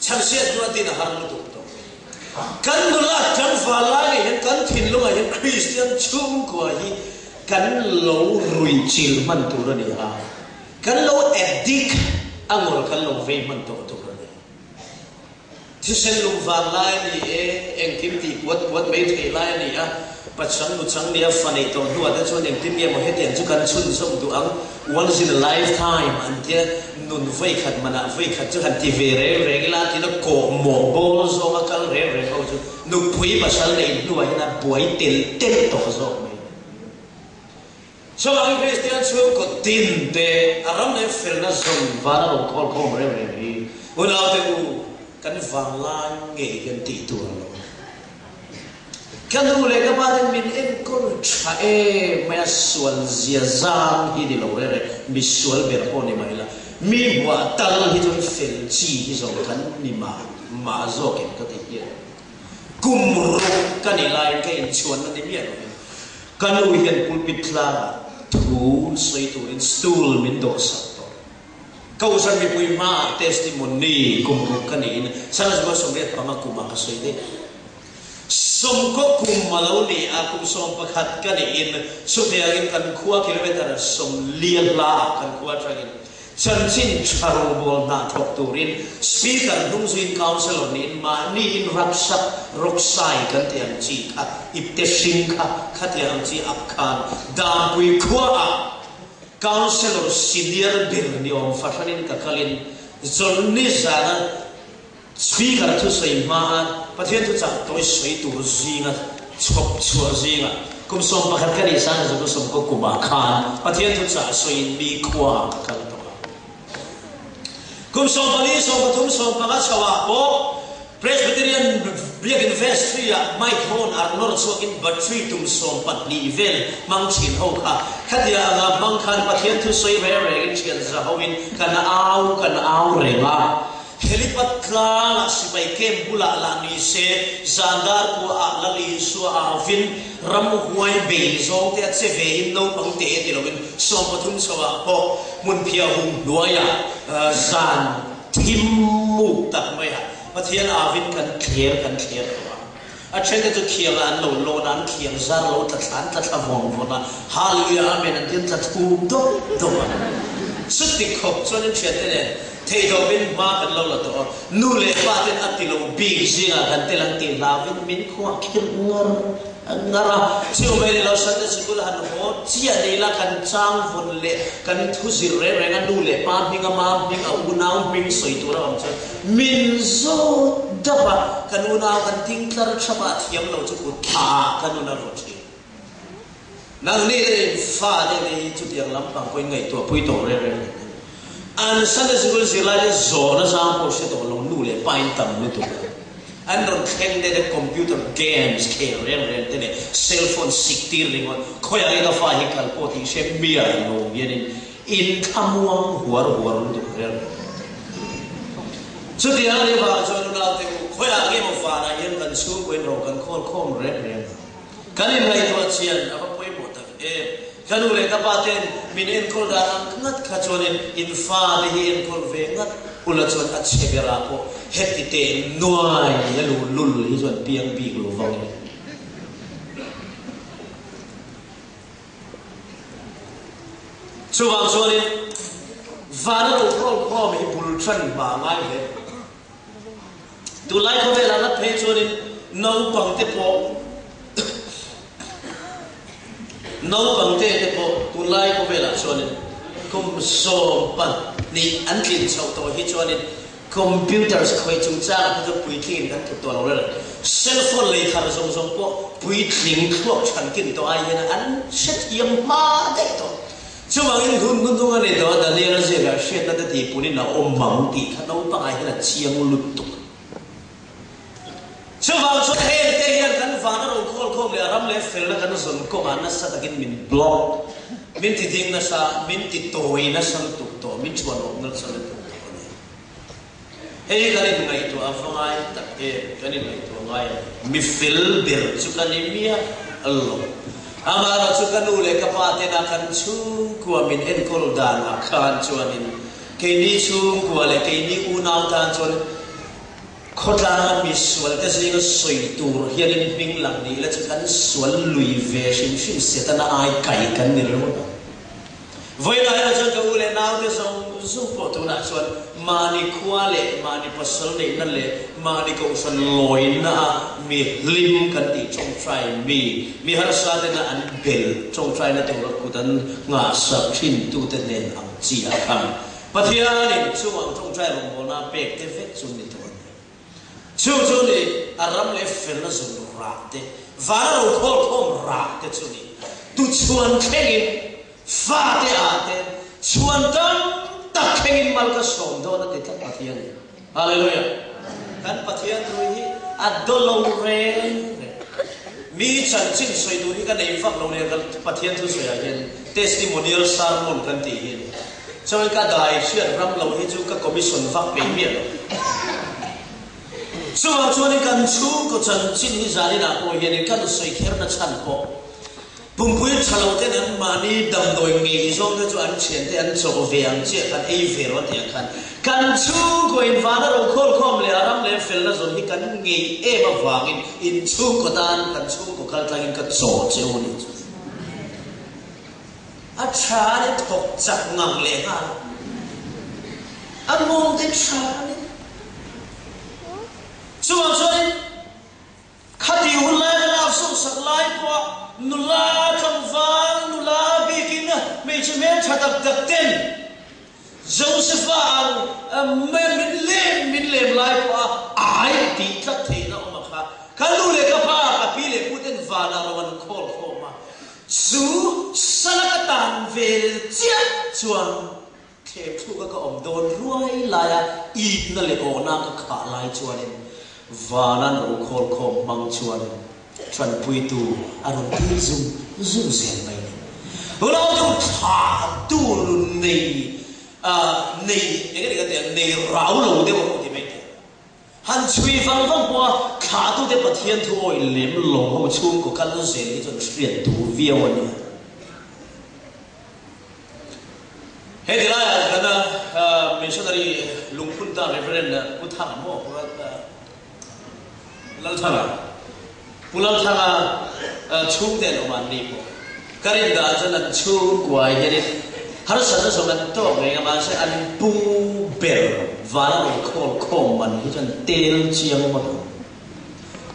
Chhanhriat hnu a din a har lutuk tawh. Kan nula tlangval lai ngei hian kan thinlungah hian Kristian chhungkua hi kan lo ruichil hman tur a ni a. Kan lo addict a ngawr kan lo vei hman tawh tur a ni. Thisen lung vang lai a ni e, engkim tih puat puat mai theih lai a ni a, pachang nuchang nia fa neih tawh hnuah te chuan engtin nge maw hetiang chu kan chhunzawm duh ang, once in a lifetime an tia, nun vawikhat manah vawikhat chu han ti ve reng reng ila tiin a kawhmawh bawl zawnga kal reng reng ho chu nupui pasal neih hnuah hian a buai telh telh tawh zawk mai. Chuvangin Kristian chhungkaw din te a ram leh felna zawn van a rawn khawl khawm reng reng hi unaute u kan vanglai ngei hian tih tur a lo ni. Ka nu leh ka pa ten min enkawl tha em mai a, sual zia zang hi ni lo reng reng, mi sual ber pawh ni mai la, mi hmuah tal hi chuan fel chi hi zawng kan ni mah mah zawkin ka ti hian. Kum ruk ka nih laiin ka inchhuanna ni miah lovin ka nu hian pulpit tlangah thu sawi turin stool min dawhsak tawh. Kohhran mipui hmaah testimony kum ruk ka niin Sangha 85 kumah ka sawi daih. Sawmkaw kum a lo ni a, kum 11 ka niin chutiangin kan khua kilometre 40 hlaah kan khua atangin. Chanchin tha rawngbawl hna thawk turin Speaker hnung zuiin Councillor niin mahniin rucksack, rawksai kan tih ang chi kha, ipte hring kha khatiang ang chi ak khan Dampui khuaah Councillor senior ber ni awm fahranin ka kalin Chawlhni zana Speaker thusawi hmaa Pathian thuchah tawi sawi tur zinga chhawp chhuah zingah kum 11 ka nih san zuk 20 kumah khan Pathian thuchah sawiin mi khuaah ka kal tawh a. Kum 14, 13, 15 chhoah pawh Presbyterian Biakin Vestry-ah mic rawn ar nawr chhuakin battery tum 12 vel hmang thin ho kha khatia anga hmang khan Pathian thusawi reng rengin thian za hoin kan au kan au reng a. Helipad tlangah sipai camp bulah lah ni se, zan dar kuaah Lal Isua auvin ramhuai bei zawng te a che ve in naupang te ti loin 13 chhoah pawh hmunphiah hum hnuaiah zan thim muk tak maiah Pathian auvin kan thler kan thler tawh a. A thente chu khiangah an lo lawn a, an khiang zar lo tla thla an tla thla vawng vawng a, Hallelujah Amen an ti an tla thum dawp dawp a. Chuti khawp chuan in thiante nen theihtawpin hma kan lo la tawh a, nu leh pa ten a ti lo bik zingah kan tel an tih hlauhin min khuah khirh ngar ngar a. Chu mai ni lo Sunday Sikul han haw chiah ni ila kan chang vawn leh kan thu zir reng reng a, nu leh pa hming a mam hming a unau hming sawi tur a awm chuan Min zawt dap a, kan unau kan ding tlar thap a, a thiam lo chu kut thla ah ka nun a rawt thin. Nangni leh in fa te te hi chutiang lampang pawhin ngaihtuah pui tawh reng reng lo. An Sunday School zirlai te zawn a zang pawh hre tawh lo nu leh pa in tam lutuk a. An rawn thleng te te computer games khel reng reng te leh cell phone sik tir ringawt khawiah nge ka fa hi kal pawh tih hre miah lo hianin In thlamuang huar huar lutuk reng reng. Chutiang a nih vang chuan unaute u, khawiah nge maw vanah hian kan chhungkaw in ro kan khawl khawm reng reng ang. Kan inngaihtuah chian a va pawimawh tak em. Ka nu leh ka pa ten min enkawl dan ang ngat kha chuanin in fate hi enkawl ve ngat ula chuan a chhe berah pawh heti teh nuai a luhlul hi chuan piang bik lo vang e. Chuvang chuanin vana lo khawlkhawm hi bul ṭhan hma ngai hle. Tunlai khawvelah ngat phei chuanin naupangte pawh naupangte te pawh tunlai khawvelah chuanin kum 12 an tlin chhoh tawh hi chuanin Computers khawih chungchangah te chu puitlingin kan tluk tawh lo reng. Cell phone lei thar zawng zawng pawh puitling thluak chhan kin tawh ai hian an hrethiam hma daih tawh. Chuvangin hun hnuhnung a ni tawh a, Daniel-a ziakah hriatna te tihpunin a awm ang tih kha naupangah hian a chiang lutuk. Chuvang chuan heng te hian kan vana rokhawlkhawm leh a ram leh felna kan zawn kawngah nasa takin min block, min ti ding nasa, min ti tawi nasa lutuk tawh, min chhuan awm nasa lutuk tawh a ni. Hei hi kan inngaihtuah a va ngai tak em, kan inngaihtuah ngai a ni. Mi fel ber chu ka ni miah lo. Amaherawh chu ka nu leh ka pa tena kan chhungkua min enkawl danah khan chuanin keini chhungkua leh keini unau tan chuan Khawtlanga mi sualte zinga sawi tur hianin hming lang ni ila chu kan sual lui ve hrim hrim Setana ai kai kan ni ringawt ang. Vawiinah erawh chuan ka u leh naute zawng zawng pawh tunah chuan mahni khua leh mahni pasal neihna leh mahni kohhran lawina a mi hlim kan tih tawngtai mi, mi harsa tena an bel tawngtaina tura kut an nghahsak thintute nen ang chi a khan Pathianin chungah tawngtai rawngbawlna pek te vek chu ni tawh a ni. Chu chu ni a ram leh felna zun rah te, vana ro khawlkhawm rah te chu ni. Tuchhuan thlengin, fate ah te, chhuan tam tak thlengin mal ka sawm dawn a ti tlat Pathian in. Hallelujah! Kan Pathian thu hi a daw lo reng reng. Mi chanchin sawi tur hi ka nei vak lo nia, Pathian thu sawiah hian testimonial sermon kan tih hi a ni. Chuan ka dai hriat ram lo hi chu ka commission vak peih miah lo. Chuvang chuanin kan chhungkaw chanchin hi zaninah pawh hianin ka nusawi kherna chhan pawh pumpui tha lo ten an mahni damdawi ngei zawng te chu an thian te an chawh ve ang chiah khan ei ve rawh tih ang khan kan chhungkaw in vana ro khawlkhawm leh a ram leh felna zawn hi kan ngei em avangin in chhungkaw tan kan chhungkaw kaltlangin ka chaw che u ni chu. A tha le thawk chak ngang leh nghal. A mawng te tha a ni. Chuvang chuanin khati hun laia ka lak sawk sak lai pawha nula tlangval, nula bikin hmeichhe hmeltha tak tak ten Josepha ang min lem min lem lai pawha ai tih tlat theihna awm a kha. Ka nu leh ka pa, ka pi leh pu ten vanah ro an khawl khawm a, chu sala ka tan vel chiah chuan Thlem thluka ka awm dawn ruai laia itna leh awhna ka khah lai chuanin Vana no khawl khawm hmang chuan tanpuitu a rawn tir zum zum zel mai ni. Unautu thla tu nun nei nei eng nge ka tih ang nei rau lo deuh ang ti mai teh. Han chhui vang vang pawha thlahtute Pathian thu awih lem lo ho chhungkaw kal zel hi chuan hriat duh viau a nia. Heti laiah kan missionary lungphun ta Reverend Pu Thanga maw Pu Lalthanga Pu Lalthanga chhungte an awm a an ni pawh ka rin dah chuan an chhungkua hianin harsatna zawng an tawk reng a mahse an pu ber van a rawn khawl khawm man hi chuan tel chiang ngawt ang.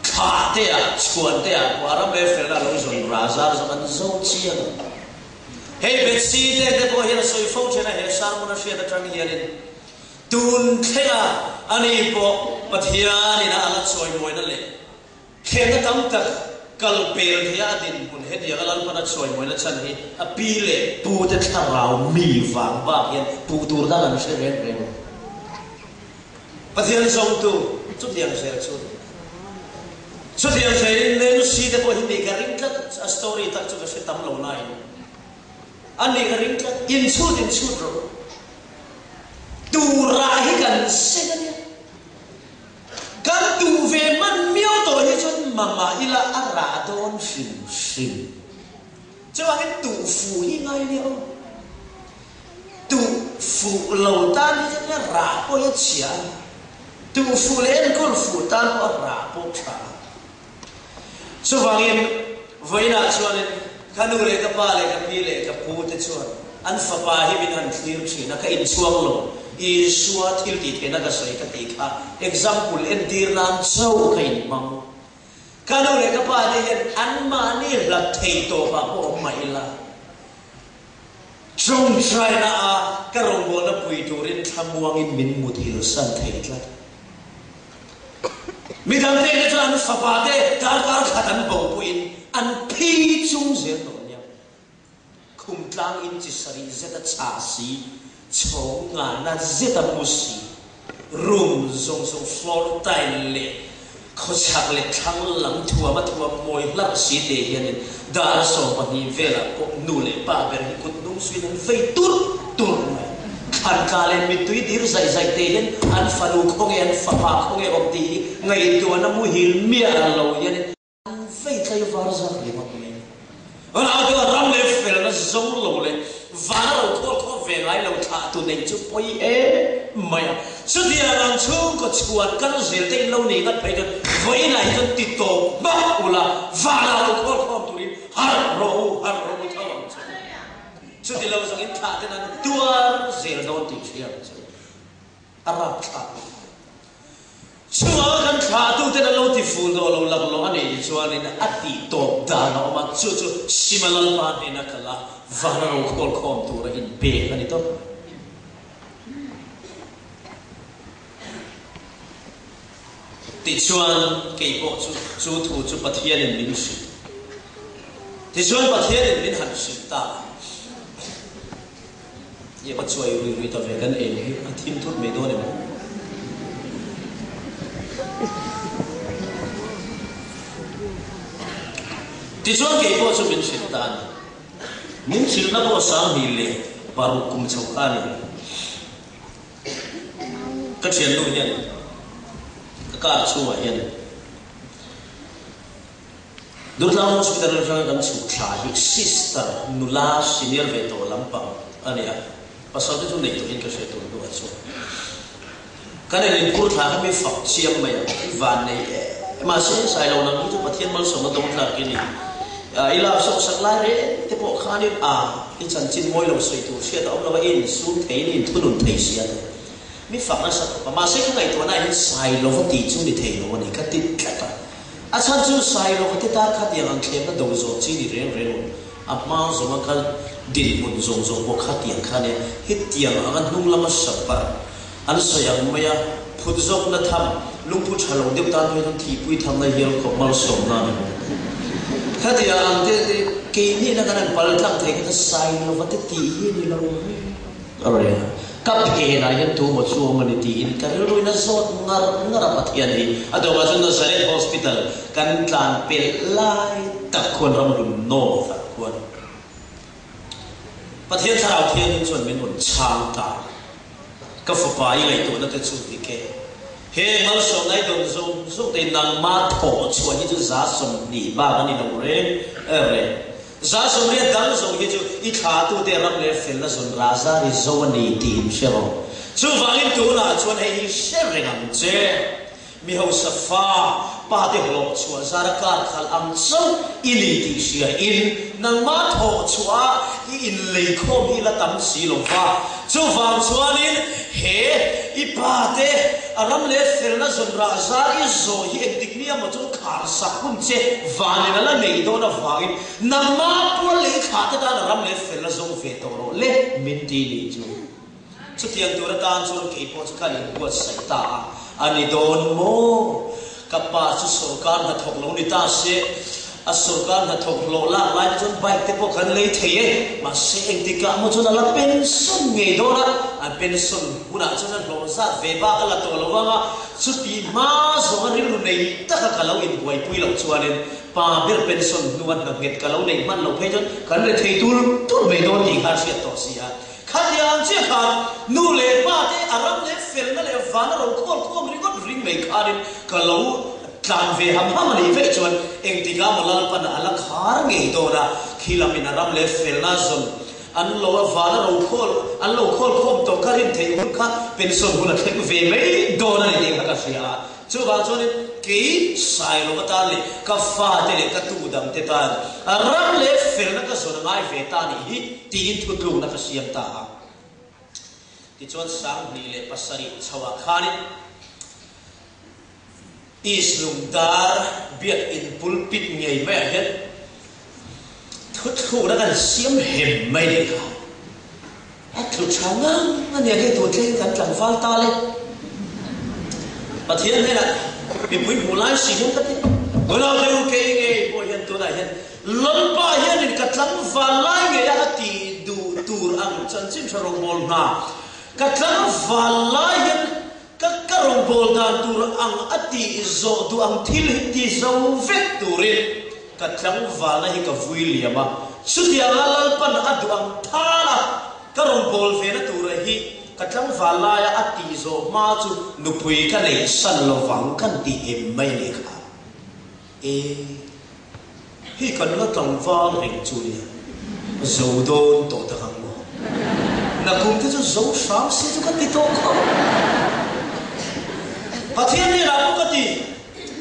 Thlah te ah chhuan te ah pawh a ram leh felna a lo zawn razar zawng an zo chiang ang. Hei Betsy te te pawh hian a sawi fo thin a, he sermon a hriat atang hianin tun thlenga ani pawh Pathianin a la chawimawina leh thlenna tam tak kal pel theia a dinhmun hetianga Lalpan a chawimawina chhan hi a pi leh pu te thlarau mi vang bak hian puh tur dang an hre reng reng lo. Pathian zawngtu chutiang zel chu chutiang zelin Nancy te pawh hi nih ka ring tlat, a story tak chu ka hre tam lo nain a nih ka ring tlat, inchhut inchhut rawh u, turah hi kan seng a nia, kan duh ve hman miau tawh hi chuan mamah ila a rah dawn hrim hrim. Chuvangin tuh fuh hi ngai nia aw. Tuh fuh lo tan hi chuan nia rah pawh hi a chhia a, tuh fuh leh enkawl fuh tan pawh a rah pawh tha a. Chuvangin vawiinah chuanin ka nu leh ka pa leh ka pi leh ka pu te chuan an fapa hi min han thlir thin a, ka inchhuang lo. Isua thil tih theihna ka sawi ka tih kha example entir nan chauh ka inhmang. Ka nu leh ka pa te hian anmahni hlat thei tawpah pawh awm mah ila, tawngtaina a ka rawngbawlna pui turin thlamuangin min muthil san thei tlat. Midang te te chuan an fapa te darkar khat an bopuiin an phi chung zel tawh nia. Khum tlang in chi sarih zet a chah si, chhawng ngahna zet a mu si, room zawng zawng floor tile leh khawchhak leh thlang lam thuam a thuam mawi hlarh si te hianin dar 12 velah pawh nu leh pa ber hi kut hnung suiin an vei turh turh mai. Thlan tla leh mittui dir zaih zaih te hian an fanu khawnge an fapa khawnge awm tih hi ngaihtuahna muhil miah lo hianin An vei tlai var zat ringawt mai a ni. Rau deuh ram leh felna zo lo leh van a lo khawl khawp ve ngai lo thlah tu neih chu pawi em mai a. Chutiang ang chhungkaw chhuan kal zel te in lo nei ngat phei chuan vawiinah hi chuan ti tawp hmak ula van ah lo khawl khawm turin harh rawh u, harh rawh u tho ang chu. Chuti lo zawngin thlah ten an tuar zel dawn tih hria ang chu. A rapthlak lo. Chungah kan thlahtuten an lo ti ful dawh lo laklawh a nih chuanin a tih tawp dan a awm a, chu chu Sima Lalpa hnena kal a, vana ro khawl khawm tura inpek a ni tawp mai. Tichuan, kei pawh chu chu thu chu Pathianin min hrilh. Tichuan Pathianin min han hrilh ta a. I va chuai rui rui ta ve kan eng hi a thim thut mai dawn em aw? Tichuan kei pawh chu min hrilh ta a ni. Min hrilhna pawh 2006 kum chho kha a ni. Ka thiannu hian ka car chhungah hian Durtlang Hospital atanga kan chhuk thla hi Sister nula senior ve tawh lampang a ni a, pasal te chu nei tawhin ka hre tur hnuah chuan kan in inphur thla kha mi fak chiang mai a, i van nei e mahse Sailo nang hi chu Pathian malsawmna dawng tlak i ni, i lak sawk sak lai reng te pawh khanin a i chanchin mawi lo sawi tur hriat a awm lo a, i insum theiin i inthunun thei si a ni. Mi fak nasa khawp a, mahse ka ngaihtuahna ah hian Sailova tih chu ni thei lo a ni, ka ti tlat a. A chhan chu Sailova te tan khatiang ang thlemna do zawh chi ni reng reng lo. A hma zawnga ka dinhmun zawng zawng pawh khatiang kha nia, hetiang anga hnung lama sabar an sawi ang mai a, phut zawkna tham, lungphu tha lo deuh tan phei chuan thihpui thamna hial khawp malsawmna a ni bawk. Khatiang ang te keini na kan han pal tlang thei kha chu Sailova te tih hi ni lo reng. A rawn a, ka phenah hian tu maw chu awm a ni tiin ka rilruin a zawt ngar ngar a Pathian hi a dawmah chuan Nazareth Hospital kan tlan pelh lai tak khuan ramhlun North ah khuan Pathian Thlarau Thianghlim chuan min rawn chhang ta ka fapa i ngaihtuahna te chu dik e he malsawmna i dawn zawng zawng te nangma thawh chhuah hi chu 20% bak a ni lo reng reng. 80% dang zawng hi chu i thlatute ram leh felna zawn raza ri zo a ni tih in hre rawh. Chuvangin tunah chuan hei hi hre reng ang che. Mi hausa fa, pa te hlawh chhuah zara kar khalh ang chauh i ni tih hria in nangmah thawh chhuah i inleikhawm hi la tam si lo va. Chuvang chuanin he i pa te a ram leh felna zawn rah zar i zawh hi engtik nia maw chuan khar sak hun che vanin a la nei dawn avangin nangma pual leh i thlah te tan a ram leh felna zawng ve tawh rawh le min ti nih chu. Chutiang tur atan chuan kei pawh chu ka inbuatsaih ta a, a ni dawn maw? Ka pa chu sawrkar hnathawk lo ni ta se, a sawrkar hnathawk hlawh lak lai te chuan bike te pawh kan lei thei e, mahse engtikah maw chuan a la pension ngei dawn a, a pension hunah chuan a hlawh zat ve bak a la tawh lo vang a, chuti hma zawnga rilru nei taka ka lo inbuaipui loh chuanin pa ber pension hnua hna nghet ka lo neih hman loh phei chuan kan rethei tur tur mai dawn tih kha a hriat tawh si a. Khatiang chiah khan nu leh pa te a ram leh felna leh vana ro khawl khawm ringawt ring mai khanin ka lo tlan ve ham ham a nih veih chuan engtikah maw Lalpan a la khar ngei dawn a, khi lamin a ram leh felna zawn an lo a vana ro khawl an lo khawl khawm tawh ka rin theih hun kha pension hun a thleng ve mai dawn a ni tih kha ka hria a. Chuvang chuanin kei Sailova tan leh ka fate leh ka tu dangte tan ram leh felna ka zawn a ngai ve ta nih hi tiin thutlukna ka siam ta a. Tichuan 2007 chhoah khanin East Lungdar Biakinn pulpit ngei maiah hian thuthlukna kan siam hem mai nih kha. A tlu tha ngang a nia hei tun thleng kan tlangval ta le. Pathian hnenah mipui hmuh lai si hian ka ti. Nunau te u kei ngei pawh hian tunah hian Lalpa hianin ka tlangval lai ngei a a ti duh tur ang chanchin tha rawngbâwl hna ka tlangval lai hian ka ka rawngbâwl dan tur ang a tih zawh duh ang thil hi ti zo vek turin Ka tlangvalna hi ka vui liam a, chutianga Lalpan a duh ang thal a, ka rawn bawl ve na tura hi ka tlangval laia a tih zawh hma chu nupui ka neih san lo vang kan ti em mai a nih kha. E, hei kan la tlangval reng chu nia, zo dawn tawh tak ang maw? Nakum te chu zo hram se chu ka ti tawh khawp. Pathian hnenah pawh ka ti.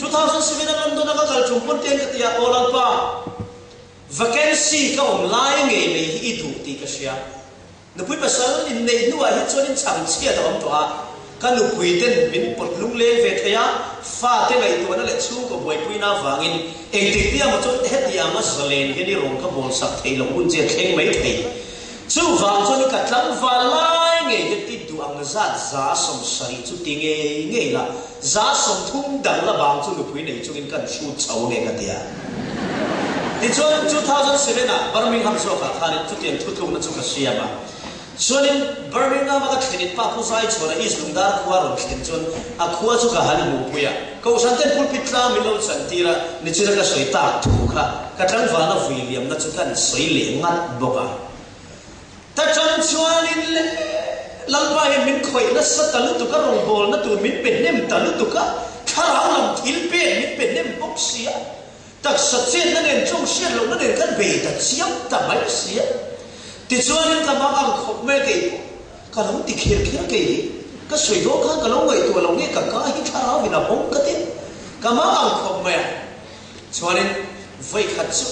2007 a London a ka kal ṭum pawn tiang ka ti a, Aw Lalpa, vacancy ka awm lai ngei mai hi i duh tih ka hria. Nupui pasal inneih hnuah hi chuan in chhang chhiat a awm tawh a, ka nupui ten min pawt lungleng ve thei a, fate ngaihtuahna leh chhungkaw buaipuina avangin engtik nia maw chuan hetianga zalen hian i rawn ka bawlsak theih loh hun che thleng mai thei. Chuvang chuan ka tlangval lai ngei te ti duh ang zat 70% chu ti ngei ngei la, 30% dang la vang chu nupui nei chungin kan hrut chho nge ka ti a. Tichuan 2007 ah Birmingham zawkah khanin chutiang thutlukna chu ka siam a. Chuanin Birmingham a ka thlenin pa Pu Zaichhuana East Lungdar khua rawn thlen chuan a khua chu ka han hmuhpui a. Kohhran ten pulpit tlang min lo chantir a, nichina ka sawi tak thu kha ka tlangvalna vui liamna chu kan sawi leh ngat bawk a. Ta chang chuanin le Lalpa hian min khawih nasa ta lutuk a, rawngbawlna tur min pe hnem ta lutuk a, thlarau lam thil pek min pe hnem bawk si a. Taksa chetna nen chung hriat lohna nen kan bei ta chiam ta mai si a. Tichuanin ka mang ang khawp mai a kei pawh ka lo ti kher kher kei hi ka sawi dawn khan ka lo ngaihtuah lo nge ka ka hi thlarau in a hawng ka ti ka mang ang khawp mai a. Chuanin vawikhat chu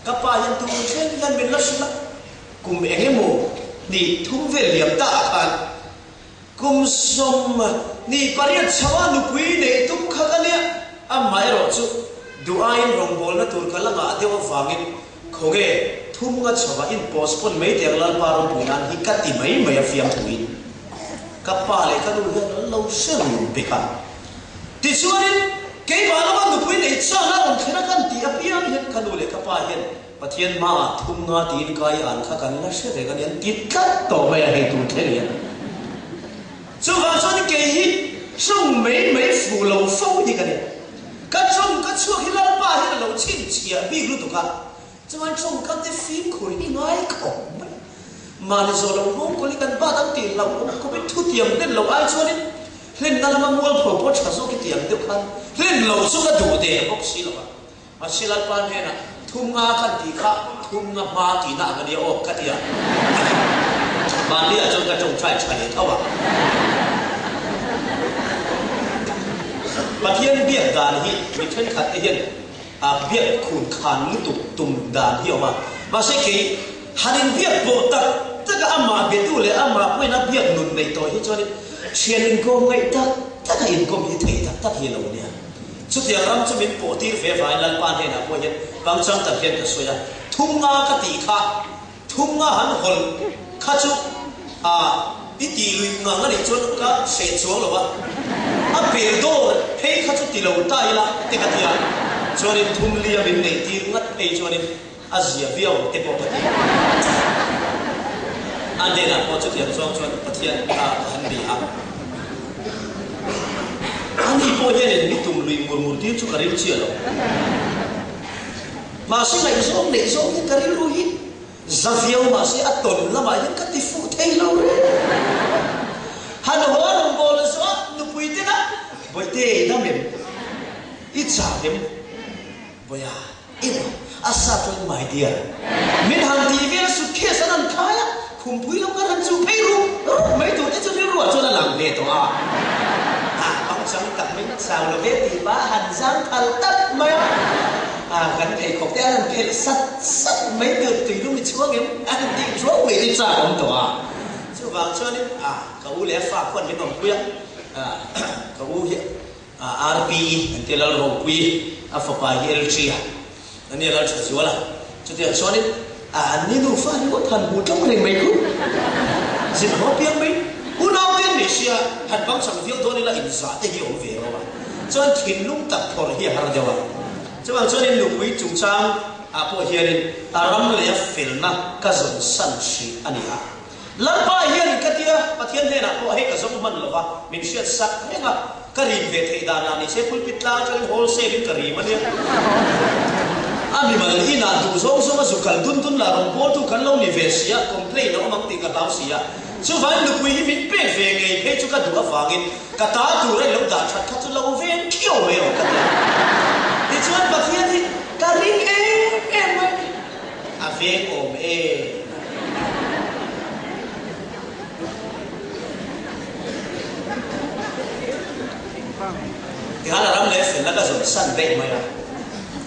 ka pa hian tum thleng hian min la hrilh a, kum eng emaw hnih thum vel liam ta ah khan. Kum 28 chho a nupui neih tum kha ka nia, amaherawh chu duh aiin rawngbawlna tur ka la ngah deuh avangin khawnge thum nga chho a in postpone mai teh ang Lalpa ropui nan hi ka ti mai mai a fiamthuin ka pa leh ka nu hian an lo hre run pek a. Tichuanin keimah lama nupui neih chuan a rawn thlen a kan tih apiang hian ka nu leh ka pa hian Pathian hmaah thum nga tiin kai an kha kan la hre reng a ni, an ti tlat tawh mai a hei tur thleng hian. Chuvang chuan kei hi ṭawng mai mai fuh lo fo hi ka ni. Ka ṭawng ka chhuak hi Lalpa hian a lo chhinchhiah bik lutuk a, chuan ṭawngkam te fimkhur hi ngai khawp mai. Mahni zawh lo nghawng kawl hi kan bat ang tih hlauh awm khawpin thutiam hlen lo ai chuanin hlenna lama mualpho pawh ṭha zawk i ti ang deuh khan hlen lo chu ka duh der bawk si lo a. Mahse Lalpa hnenah, Thum nga kan tih kha thum nga hma tihna ang a nia aw, ka ti a. Mahniah chuan ka tawngtai tha leh tho a. Pathian biak dan hi mi thenkhat te hian a biak khun khan lutuk tum dan hi a awm a. Mahse kei han inbiak pawh tak taka amah betu leh amah pawhin a biak nun neih tawh hi chuanin thian inkawm ngaih tak taka inkawm hi thei tak tak hi a lo nia. Chutiang ram chu min pawh tir ve vain Lalpa hnenah pawh hian pangchang tak hian ka sawi a, thum nga ka tih kha, thum nga han hawlh kha chu a i tih luih ngang a nih chuan ka hreh chuang lo va, a pel dawr phei kha chu ti lo ta ila te ka ti a, chuanin thum lia min neih tir ngat phei chuanin A zia viau te pawh ka ti. A hnenah pawh chutiang zawng chuan Pathian kha ka han bia a. Ani pawh hianin mi tum lui ngur ngur tir chu ka ril chiah lo. Mahse ngaihzawng neih zawng hian ka rilru hi za viau mahse a tawn lamah hian ka ti fuh thei lo reng. Han haw rawngbâwl zawh a nupui tena Bawihte i dam em? I chak em? Bawiha. Emaw, a sa chuan my dear, min han tih vel suitcase an han khai a, khumpui lo kan han chuh phei rup rup mai tur te chu rilruah chuan a lang ve tawh a. Ah, pangchang tak mai chau lo ve tih pah a han zang thal tak mai a, ah, kan pheikhawk te an han phelh sat sat mai tur tuilum i chhuang em a han tih ruau mai te chak awm tawh a. Chuvang chuanin, ah, ka u leh a fa khuan min awmpui a, ah, ka u hi RPE an tia Lal Ropui a fapa hi LG a a nia Lal Thazual a chutiang chuanin an ni nufa ringawt han hmu tlawng reng mai khu zin haw piang mai unau te an nih sia han pangchang viau dawn ila inzah te hi a awm ve ro a chuan thinlung tak phawrh hi a har deuh a chuvang chuanin nupui chungchang ah pawh hianin a ram leh a felna ka zawn san hrih a ni a. Lalpa hian ka tia, Pathian hnenah pawh hei ka zawng hman lo va, min hriat sak reng a, ka rim ve theih dan lah nise pulpit tlang atangin wholesale in ka rim a nia. A mimal inah duh zawng zawng a zu kal dun dun lah rawn bawltu kan lo ni ve si a, complain a awm ang tih ka hlau si a. Chuvangin nupui hi min pek ve ngei phei chu ka duh avangin ka ta tur a i lo dah that kha chu lo veng khiau mai rawh ka ti a. Tichuan Pathian hi ka ring em em mai a ni. A veng awm e. Tikhan a ram leh felna ka zawn san daih mai a.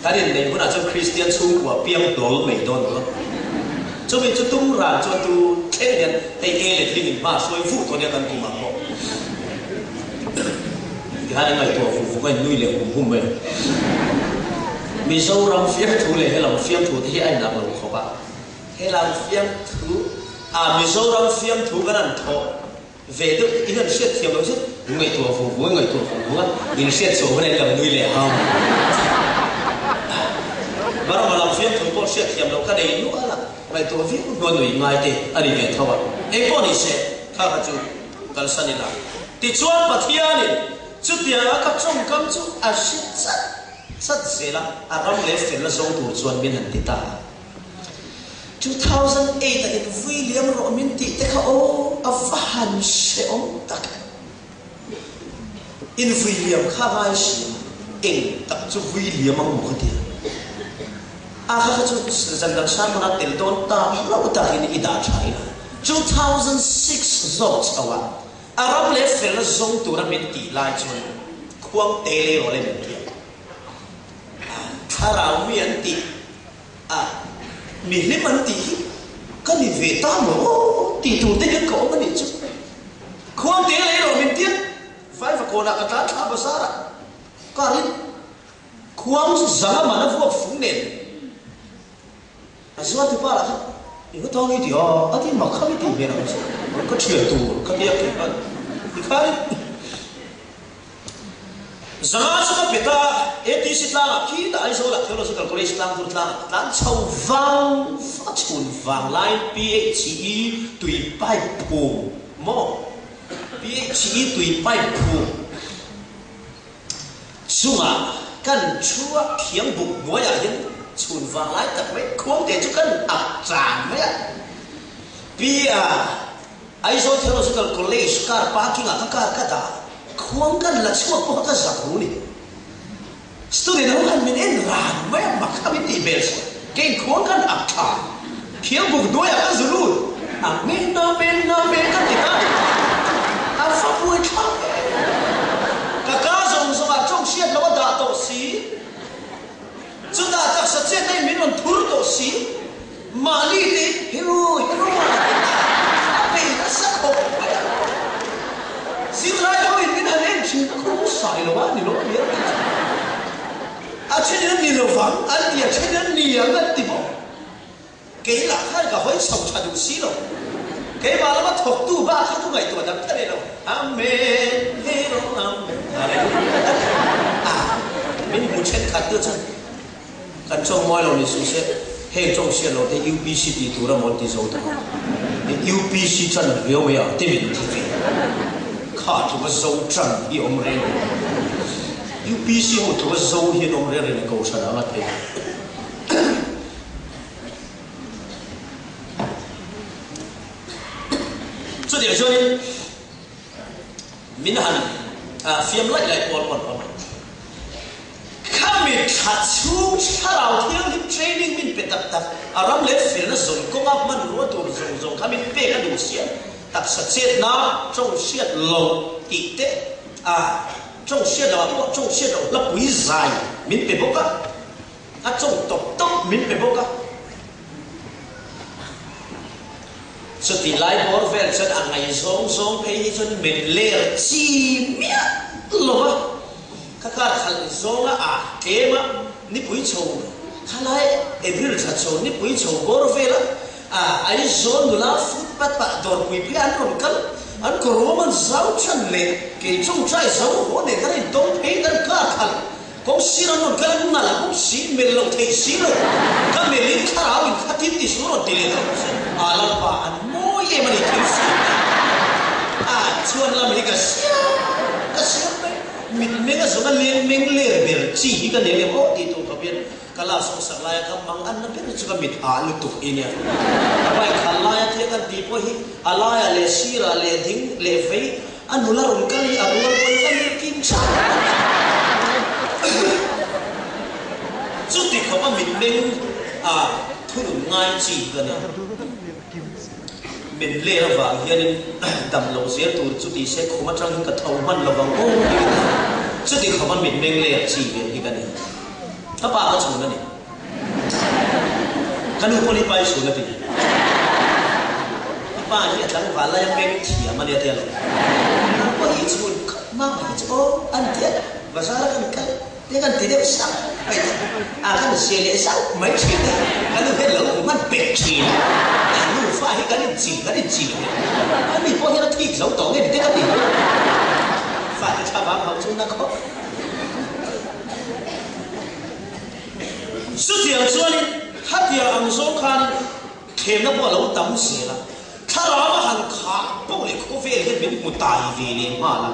Kan inneih hunah chuan Kristian chhungkua piang hlawl mai dawn lo. Chumi chu tum ran chuan tu thleng hian hei e leh hling in hma hruai vuh tawh nia kan kum ang pawh. Tikhan an ngaihtuah vuh vuk a in nui leh hum hum mai a. Mizoram fiamthu leh helam fiamthu te hi a inang lo khawp a. Helam fiamthu ah Mizoram fiamthu kan han thawh ve deuh in han hriat thiam loh zet ngaihtuah vuh vuh a ngaihtuah vuh vuh a in hriat chhuah hunah in lo nui leh hau mai. Burma lam fiamthu pawh hriat thiam loh ka nei nual a, ngaihtuah viau hnuah nui ngai te a ni ve tho a. Engpawh ni se kha kha chu kalsan ila. Tichuan Pathianin chutianga ka tawngkam chu a hre chat chat zel a, a ram leh felna zawng tur chuan min han ti ta a. 2008 a invui liam rawh min tih te kha aw a va han hrehawm tak em. Invui liam kha ngai hria eng tak chu vui liam ang maw ka ti a. A kha kha chu zan dang sermon a tel dawn ta hlauh takin i dah tha ila. 2006 zawk chho a a ram leh felna zawng tura min tih lai chuan khuang te lei rawh le min ti a. Thlarau mi an tih a, mi hlim an tih hi ka ni ve ta maw tih tur te hian ka awm a nih chu. Khuangte lei rawh min tia Vaivakawnah ka tlan thla bazar ah car in khuang zanga man a vuak fung nen a zuar tupa lah khan i va tawng i ti a, a ti mak kha mi tih hmel ang chu ka thian tur ka tia kei khan ti khan in zanga chu ka bet a, ATC tlangah khitah Aizawlah Theological College tlang tur tlangah ka tlan chho vang vang a chhun vang laiin PHE tui pipe phum maw? PHE tui pipe phum chungah kan thu a, thiang buk hnuaiah hian chhun vang lai tak mai khuangte chu kan ak tan mai a. Pi a Aizawl Theological College car parking ah ka car ka dah, khuang kan la chhuak pawh kha ka zak ru ni. Student ho khan min en ran mai a, mak kha min tih hmel suah. Kei khuang khan ak tha, thiang buk hnuaiah ka zu lut. Amen, amen, amen ka ti nghal. A va buai thlak em! Ka ka zawng zawngah tawng hriat loh a dah tawh si. Chutah taksa chetna in min rawn thur tawh si. Mahni te hero hero a ti a, a bei nasa khawp mai a. Zirlai ho in min han en thin a khum sai lo a ni lo mi an ti thin. A then in an ni lo vang an ti a then in an ni ang an ti bawk. Kei lah khan ka hawi chho tha duh si lo. Keimah lama thawktu bak kha chu ngaihtuah dang ka nei lo. Amen hero amen hallelujah a min hmu thenkhat tu chuan Kan chawng mawi lo ni suh se, heng chawng hriat lo te UPC tih tur a maw an ti zo ta. UPC chan riau mai ang te min ti ve. Kha tluka zo chan hi awm reng reng. UPC ho tluka zo hi an awm reng reng ko hran ang a thei. Chutiang chuanin Min han fiam laih laih pawl pawn awm a. Khami thla chhung Thlarau Thianghlim training min pe tak tak, a ram leh felna zawn kawnga hmanrua tur zawng zawng kha min pek a duh sia. Taksa chetna, tawng hriat loh tih te, a tawng hriat loh ah pawh tawng hriat loh hlapui zai min pe bawk a, a tawng tawp tawp min pe bawk a. Chutih lai bawr vel chuan a ngaihzawng zawng phei hi chuan men ler chi miah lo va, ka kar khalh zawnga a tlem a, nipui chho khalai April thla chho nipui chho bawr vela a Aizawl nula footpath ah dawrpui phei an rawn kal, an kawr ruam an zau than leh kei tawngtai zo haw nen kan intawng phei kan kar khalh Kawng sir an rawn kal a, nalh bawk si, melh loh theih si lo. Ka melhin thlarau in khatin ti su rawn ti leh tawh se, a lalpa an mawi em a ni thil si a chuan lam hi ka siam ka siam mai. Mitmeng a zawng a leng meng ler ber chi hi ka nei lem aw tih tur khawp hian ka lak sawk sak laia ka mang an na ber chu ka mit ah lutuk i nia. Ka bike khalh laia thil kan tih pawh hi a laiah leh sirah leh ding leh vei A nula rawn kal hi a rual pawn ka mil kim chak Chuti khawp a mitmeng a thunun ngai chi ka ni. Min ler avang hianin dam loh zel tur chu ti se khum atang hian ka tho hman lo vang aw ti ka ti. Chuti khawp a mitmeng ler chi vel hi ka ni. Ka pa ka chhun a ni. Ka nu pawh hi pa i chhun a ti. I pa hi a tlangval lai a meng thiam a nia tia lo. Nang pawh hi chhun khawp mang hi chu aw an ti a, bazar a kan kal te kan ti deuh sak mai te, a kan zia leh zauh mai thin a, ka nu hian lo hmu hman pek thin a, a nu fa hi kan inchil kan inchil a, ani pawh hian a thik zo tawh nge ni te ka ti. Fate thlavang ho chu na khawp. Chutiang chuanin khatiang ang zawng khanin thlemna pawh a lo tam zel a, thlarau a han khah poh leh khawvel hian min hmu tai ve leh nghal a.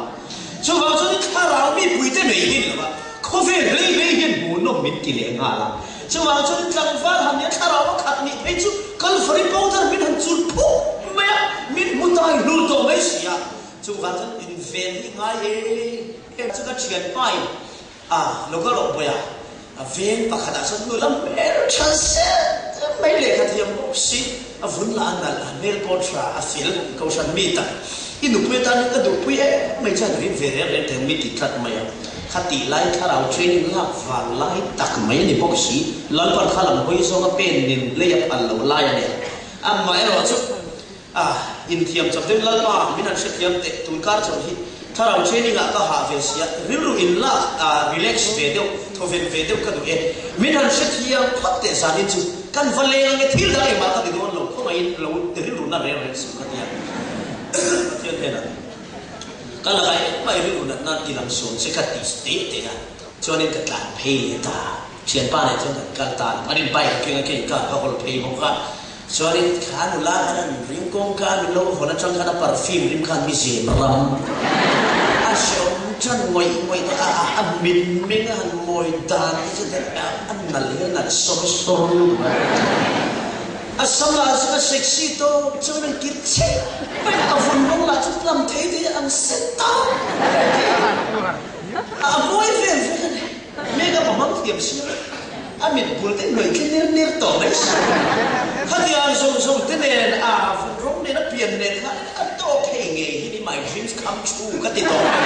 Chuvang chuanin thlarau mipuite nei hin lo va, khawvel hlei hlei hian hmuhnawm min ti leh nghal a. Chuvang chuanin tlangval han nia thlarau a khat nih phei chu Kalvari powder min han chul phuk mai a, min hmu tai hlur tawh mai si a. Chuvang chuan inven hi ngai e, heng chu ka thianpain A, lo ka rawh bawi a, a veng pakhatah chuan nula hmel tha zet mai lehkha thiam bawk si, a vun lah a nalh, a hmel pawh tha, a fel, kohhran mi tak, i nupui atan hian ka duhpui em mai chuan rin ve reng reng thei mi ti tlat mai a, khatih lai thlarau training lak vang lai tak mai a ni bawk si, Lalpan kha lam hawi zawnga pen nin lei a phal lo lai a nia, amaherawhchu. A, Inthiam chawp deuhin Lalpa min han hrethiam teh tun kar chawlh hi thlarau training ah ka hah ve sia, rilru in lak ah relax ve deuh, thawven ve deuh ka duh e. Min han hrethiam phawt teh zanin chu kan va leng ange thil dang engmah ka ti dawn lo, khawngaihin lo rilru na reng reng suh ka tia. Pathian hnenah ka lakah engmah i rilru natna ti lang suam che ka ti teh teh a, chuanin ka tlan phei leh ta. Thianpa nen chuan kan kal ta a, an in bike a keng a, kei car ka hawl phei bawk a. Chuanin kha nula khan an ring kawngka min lo hawn atang khan a perfume rim khan mi zem ram a hreawm tan ngawih ngawih tawh a, a mitmeng a han mawi dan te chu a nalh hi a nalh sawr sawr lutuk a. A sam lah chu a sexy tawp chuan an kir chhe mai a, a vun rawng lah chu plum thei te hi ang set tawp a mawi vel vek a ni. Makeup a hmang thiam sia, a mit bul te hnuai khi ner ner tawh mai si. Khatiang zawng zawng te nen a vun rawng nen a pian nen khan a tawk hei ngei hi ni my dreams come true ka ti tawh mai.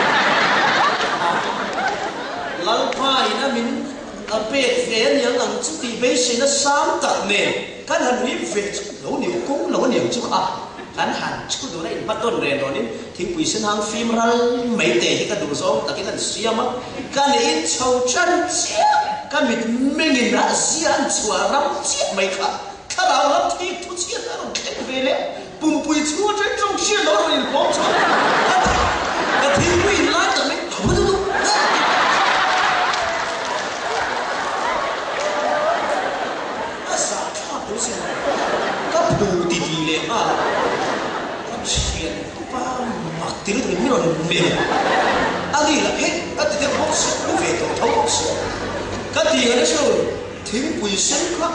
Lalpa in a min a pek ve aniang ang chu tih beiseina sang tak nen kan han rim ve chu lo ni kawng lo aniang chu kha. Kan han thu dun a inhmatawn reng rawnin thingpui sen hang fim ral mai te hi ka duh zawng takin an siam a, ka neih chho tan chiah, ka mitmengin a zia an chhuah ram chiah mai kha thlarau lam thik thu chhiat a rawn thleng ve leh pumpui chhung atang tawng hriat lo a rawn inhlawm chhuak a, ka thingpui in lai tak mai tho duh duh A zahthlak deuh sin ka phu ti ti leh nghal a, ka thian pa mak ti lutuk in min rawn melh a ni lah hei ka ti deuh bawk si, u ve tawh tho bawk si ka ti ang a chu thingpui sen kha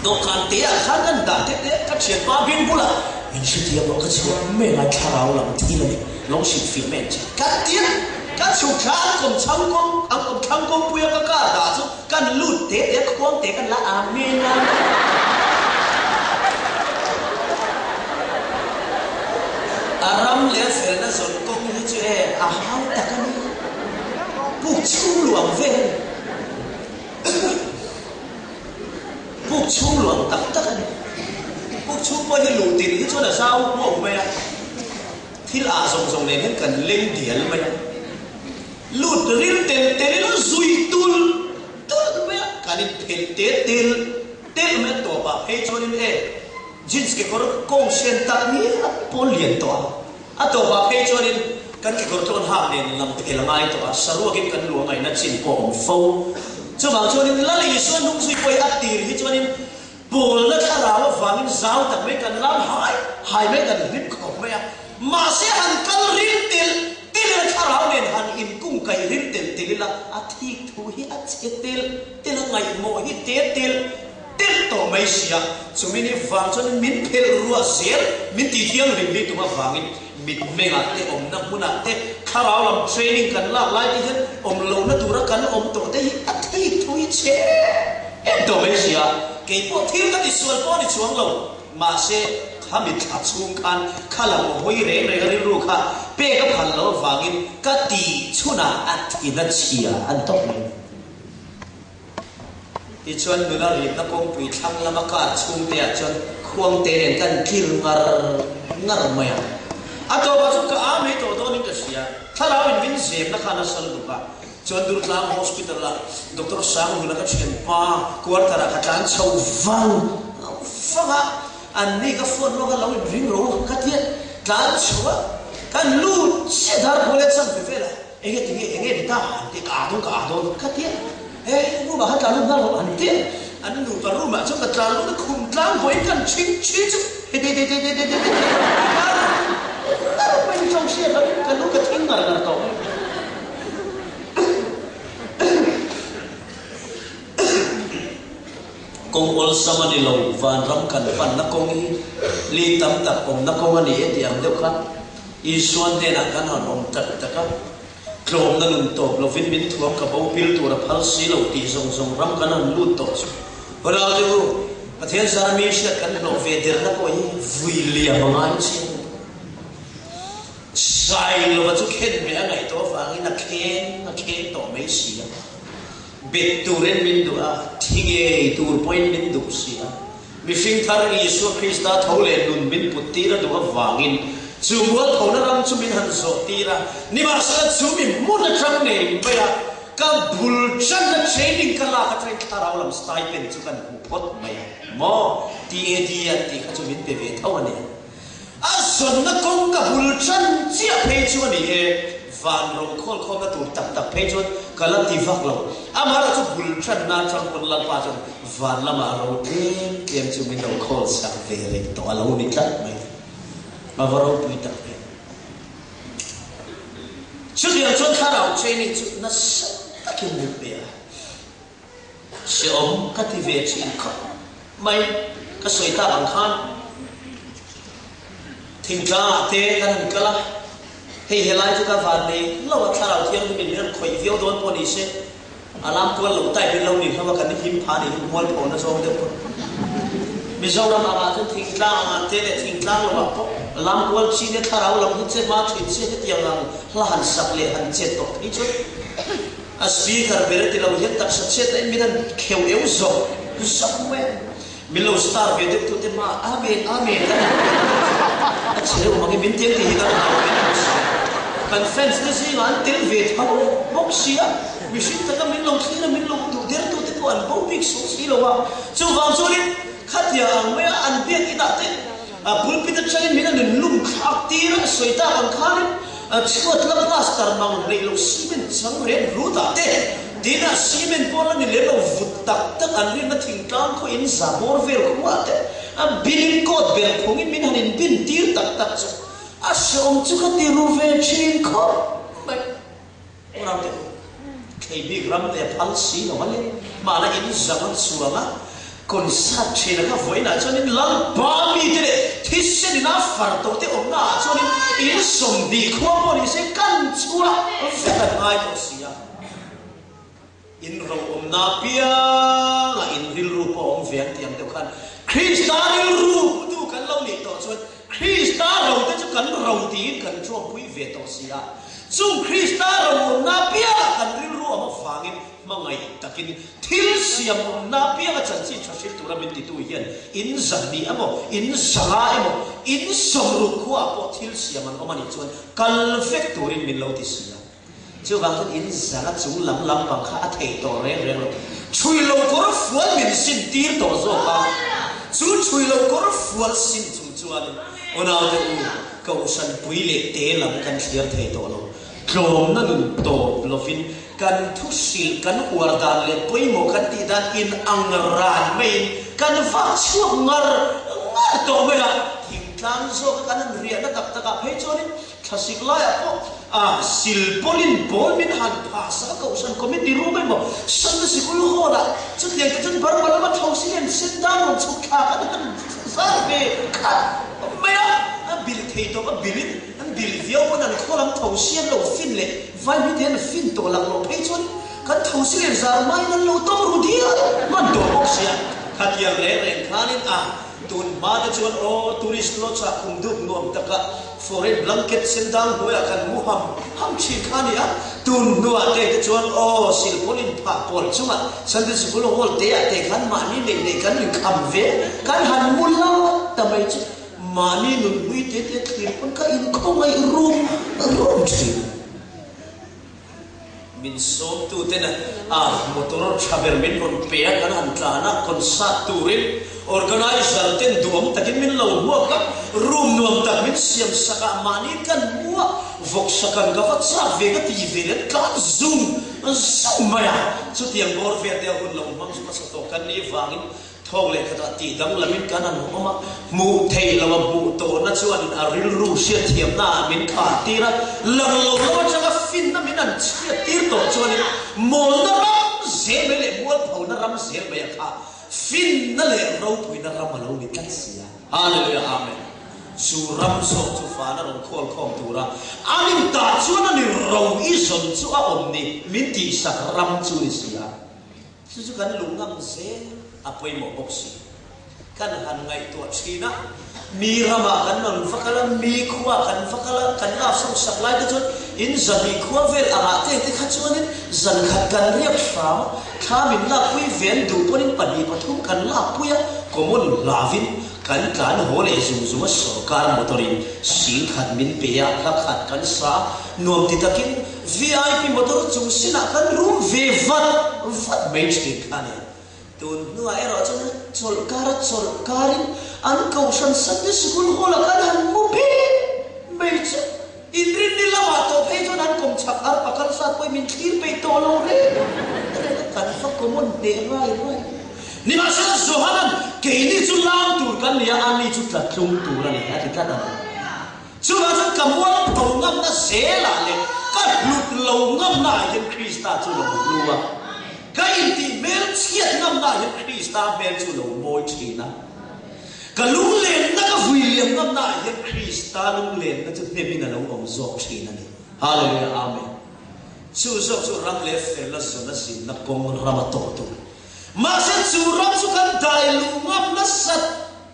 dawhkan te ah khan kan dah te te ka thian pa bing bulah min hrethiam rawh ka chhuah mai lai thlarau lam thil a ni lo hrilhfiah mai ang che ka ti a, ka chhuk thla an kawm chhang kawng an kawm thlang kawngpuia ka car dah chu Kan lut te te khuang te kan la Amen a. A ram leh a felna zawn kawng hi chu e a hau tak a ni. Puk chhung luang vel a ni. Puk chhung luang tak tak a ni. Puk chhung pawh hi luh tin hi chuan a zau huau mai a. Thil ah zawng zawng nen hian kan leng dial mai a. Lut ril tel tel ila zui tul tul mai a, kan in phelh te tel tel mai a tawp ah phei chuanin e jeans kekawr kawng sen tak ngial pawn lian tawh a, a tawp ah phei chuanin kan kekawr tlawn hak nen lam phel a ngai tawh a, saruakin kan luah ngaihna chin pawh a awm fo. Chuvang chuanin Lal Isua hnung zui pawh hi a tir hi chuanin Pawlna thlarau avangin zau tak mai kan lam hai hai mai kan hlim khawp mai a, mahse han kal ril telh telh ila thlarau nen han inkung kaih ril telh telh ila a thik thu hi a chhe telh telh a, ngaihmawh hi te telh telh tawh mai si a, chumi ni vang chuan min phelh ruah zel min tih thianghlim hi tum avangin mitmengah te awmna hmunah te thlarau lam training kan lak lai te hian awm lohna tura kan awm tawh te hi a thik thu hi chhe em tawh mai si a, kei pawh thil ka tisual pawh a ni chuang lo, mahse kha mitthla chhung khan kha lam hawi reng reng a rilru kha pek a phal loh avangin ka tih chhunah a thina chhia an tawp mai. Tichuan nula rimna kawngpui thlang lama car chhungte ah chuan khuangte nen kan tlir ngar ngar mai a. A tawpah chuan ka a mai tawh dawnin ka hria. Thlarau in min zemna khan a sal duk a. Chuan Durtlang Hospital ah Doctor Sanghuna ka thianpa quarter ah ka tlan chho vang vang a. An ni ka phone lawk a lo in ring ro ka tia tlan chho a. Kan lut chiah dar pawh leh chan ve vel a. Enge tinge enge ni ta an ti ka a dawn ka a dawn ka ti a, he room ah khan tlan lut nghal rawh an ti a, an nupa room ah chuan ka tlan lut a khum tlang vawiin kan chhing chhi chu he de de de de de de de ngar ngar mai ni tawng hriat loh in ka lu ka thing ngar ngar tawh mai. Kawng awlsam a ni lo, vanram kan panna kawng hi li tam tak awmna kawng a ni e tih ang deuh kha Isua hnenah kan han awm tak tak a, tlawmna nun tawp lovin min thuam ka bo pil tur a phal si lo tih zawng zawng ram kan han lut tawh chu. Rau deuh u, Pathian zara mi hriat kan hlawh ve derna pawh hi vui liam a ngai chiang a ni. Sailova chu khen ve a ngaih tawh avangin a kheng a kheng tawh mai si a. Bet turin min duh a, thi ngei tur pawhin min duh si a. Mihring thar Isua Krista tho leh nun min put tir a duh avangin chu mualphona ram chu min han zawh tir a, nimahsela chu mi hmun atang ngei mai a, ka bul tanna training ka lak atangin thlarau lam stipend chu kan hmu phawt mai a maw? TAD an tih kha chu min pe ve tho a ni. A zawnna kawng ka bul tan chiah phei chu a ni e, van ro khawl khawmna tur tak tak phei chuan ka la ti vak lo. Amaherawh chu bul tanna atang pawn Lalpa chuan van lamah ro tlem tlem chu min lo khawl sak ve leh tawh a lo ni tlat mai. A va ropui tak em. Chutiang chuan thlarau training chu nasa takin min pe a. Hreawm ka ti ve thin khawp mai. Ka sawi tak ang khan thingtlangah te kan han kal a, hei helai chu ka van nei lo a, thlarau thianghlim in min rawn khawih viau dawn pawh ni se, a lam kual lo type in lo ni hlauh a, kan him pha nih hi mual phawhna zawng deuh pawh. Mizoram angah chuan thingtlang angah te leh thingtlang lovah pawh lam kual chin e thlarau lam hi che hma thin se hetiang ang hla han sak leh han chet tawh phei chuan A speaker ber a ti lo hian taksa chhiat na in min han kheuh eu zawk zawk mai a, min lo star ve deuh tute hma ah Amen Amen kan han ti a che reuh mang i min tel tih hi kan hlau ve bawk si a, kan fans te zingah an tel ve tho bawk si a, mihring taka min lo thlir a min lo duh der tute pawh an bo bik suh si lo a, chuvang chuanin khatia ang maia an biak inah te A pulpit atangin min an inlum thlak tir a sawi tak ang khanin a chhuat la plaster mang hleih loh cement chang ren rut ah te tin a cement pawh la ni lem lo vut tak tak an rinna thingtlang khaw in za bawr vel khua ah te a billing coat ber phungin min han inbin tir tak tak chu a hreawm chu ka ti ru ve thin khawp mai. Ram te thei bik ram te phal si lo a le. Hmana in zang a chuang a, concert thin a kha vawiinah chuanin Lalpa mite leh thisen ina far tawh te awmna ah chuanin in sawmhnih khua pawh ni se kan chhuah vek an ngai tawh si a. In ro awmna piangah in rilru pawh a awm ve ang tih ang deuh khan Krista rilru putu kan lo nih tawh chuan Krista ro te chu kan ro tiin kan ṭuampui ve tawh si a. Chung Krista ro awmna piangah kan rilru awm avangin hmangaih takin thil siam awmna pianga chanchin ṭha hrilh tura min titu hian in zahnih emaw, in zanga emaw, in sawmruk khuaah pawh thil siam an awm a nih chuan kal vek turin min lo ti si a. Chuvang chuan in zanga chung lam lampang kha a theih tawh reng reng lo. Chhui lo kawr fual min sin tir tawh zawk a, chu chhui lo kawr fual sin chung chuanin unaute u kohhran pui leh te lam kan thliar thei tawh lo. Tlawmna nun tawp lovin kan thu hrilh kan uar dan leh pawimawh kan tih dan in ang ran maiin kan vak chhuak ngar ngar tawh mai a, thingtlang zawka kan han riahna tak takah phei chuanin Thlasik laiah pawh a silpawlin pawl min han phah sak a, Kohhran Committee room emaw Sunday Sikul Hall ah chutiang te chuan Burma lama tho si hian sen dan rawn chhuk thlak an han zar ve khat mai a, a bil thei tawp a bilin an bil viau pawn an khaw lam tho si an lo fin leh vaimite hian a fin tawh lak loh phei chuan kan tho si leh zar maiin an lo tawm ru dial hman tawh bawk sia khatiang reng reng khanin a Tun hma te chuan aw tourist lodge ah kum duk nuam takah foreign blanket sen dang hnuaiah kan mu ham ham thin kha a ni a, tun hnuah te te chuan aw silpawn in phah pawl chungah Sunday Sikul hall te ah te khan mahni neih neih kan inkham ve kan han mu lat ta mai chu mahni nun hlui te te thlir pawn ka inkhawngaih rum rum thin. Min sawmtuten a motor tha ber min rawn pe a, kan han tlan a, concert turin organizer ten duhawm takin min lo hmuak a, room nuam tak min siam sak a, mahni kan hmu a, vawksa kan ka va chak ve ka ti ve leh tlan zung zung mai a, chutiang bawr vel te a hun lo hmang hmasa tawh kan nih vangin Thawk leh khatah tih danglamin kan han awm a, hmuh theih loh a hmuh tawhna chuanin a rilru hriatthiamna ah min khah tir a, lang lo lam atanga finna min han chhiat tir tawh chuanin mawlna ram zel mai leh mualphona ram zel mai a kha finna leh ropuina ram a lo ni tlat si a. Hallelujah Amen. Chu ram zawk chu vana rawn khawl khawm tura a min tah chuan a ni ro i zawn chu a awm ni min tihsak ram chu ni si a. Chu chu kan luh ngam zel a pawimawh bawk si. Kan han ngaihtuah thin a, mi ramah kan rawn va kal a, mi khuaah kan va kal a, kan lak sawm sak lai te chuan in zahnih khua vel angah te te kha chuanin zan khat kan riak hram a, thla min lakpui ve an duh pawhin pahnih pathum kan lakpui a. Common hlavin kan tlan haw leh zung zung a sorkar motor in 10,000 min pe a, hla khat kan sa a, nuam ti takin VIP motor chung sinah kan rum ve vat vat mai thin kha a ni. Tun hnuah erawh chuan chawlhkar a chawlhkarin an kohhran Sunday Sikul hall ah khan han mu phek mai chu inrinni lamah tawh phei chuan an kawm chhak ar pakal zat pawhin min thlir peih tawh lo reng reng a, kan va common hneh rai rai. Nimahsela Johanan keini chu lam tur kan ni a, ani chu tla tlung tur a ni a ti tlat a ni. Chuvang chuan ka mualpho ngamna zelah leh ka hlut lo ngamnaah hian Krista chu lo hlu a, ka intih hmel chhiat ngamnaah hian Krista hmel chu lo mawi thin a, ka lunglenna ka vui liam ngamnaah hian Krista lunglenna chu hnemin a lo awm zawk thin a ni. Hallelujah Amen. Chu zawk chu ram leh felna zawn a zinna kawng ram a tawh tur. Mahse chu ram chu kan dai luh ngam nasat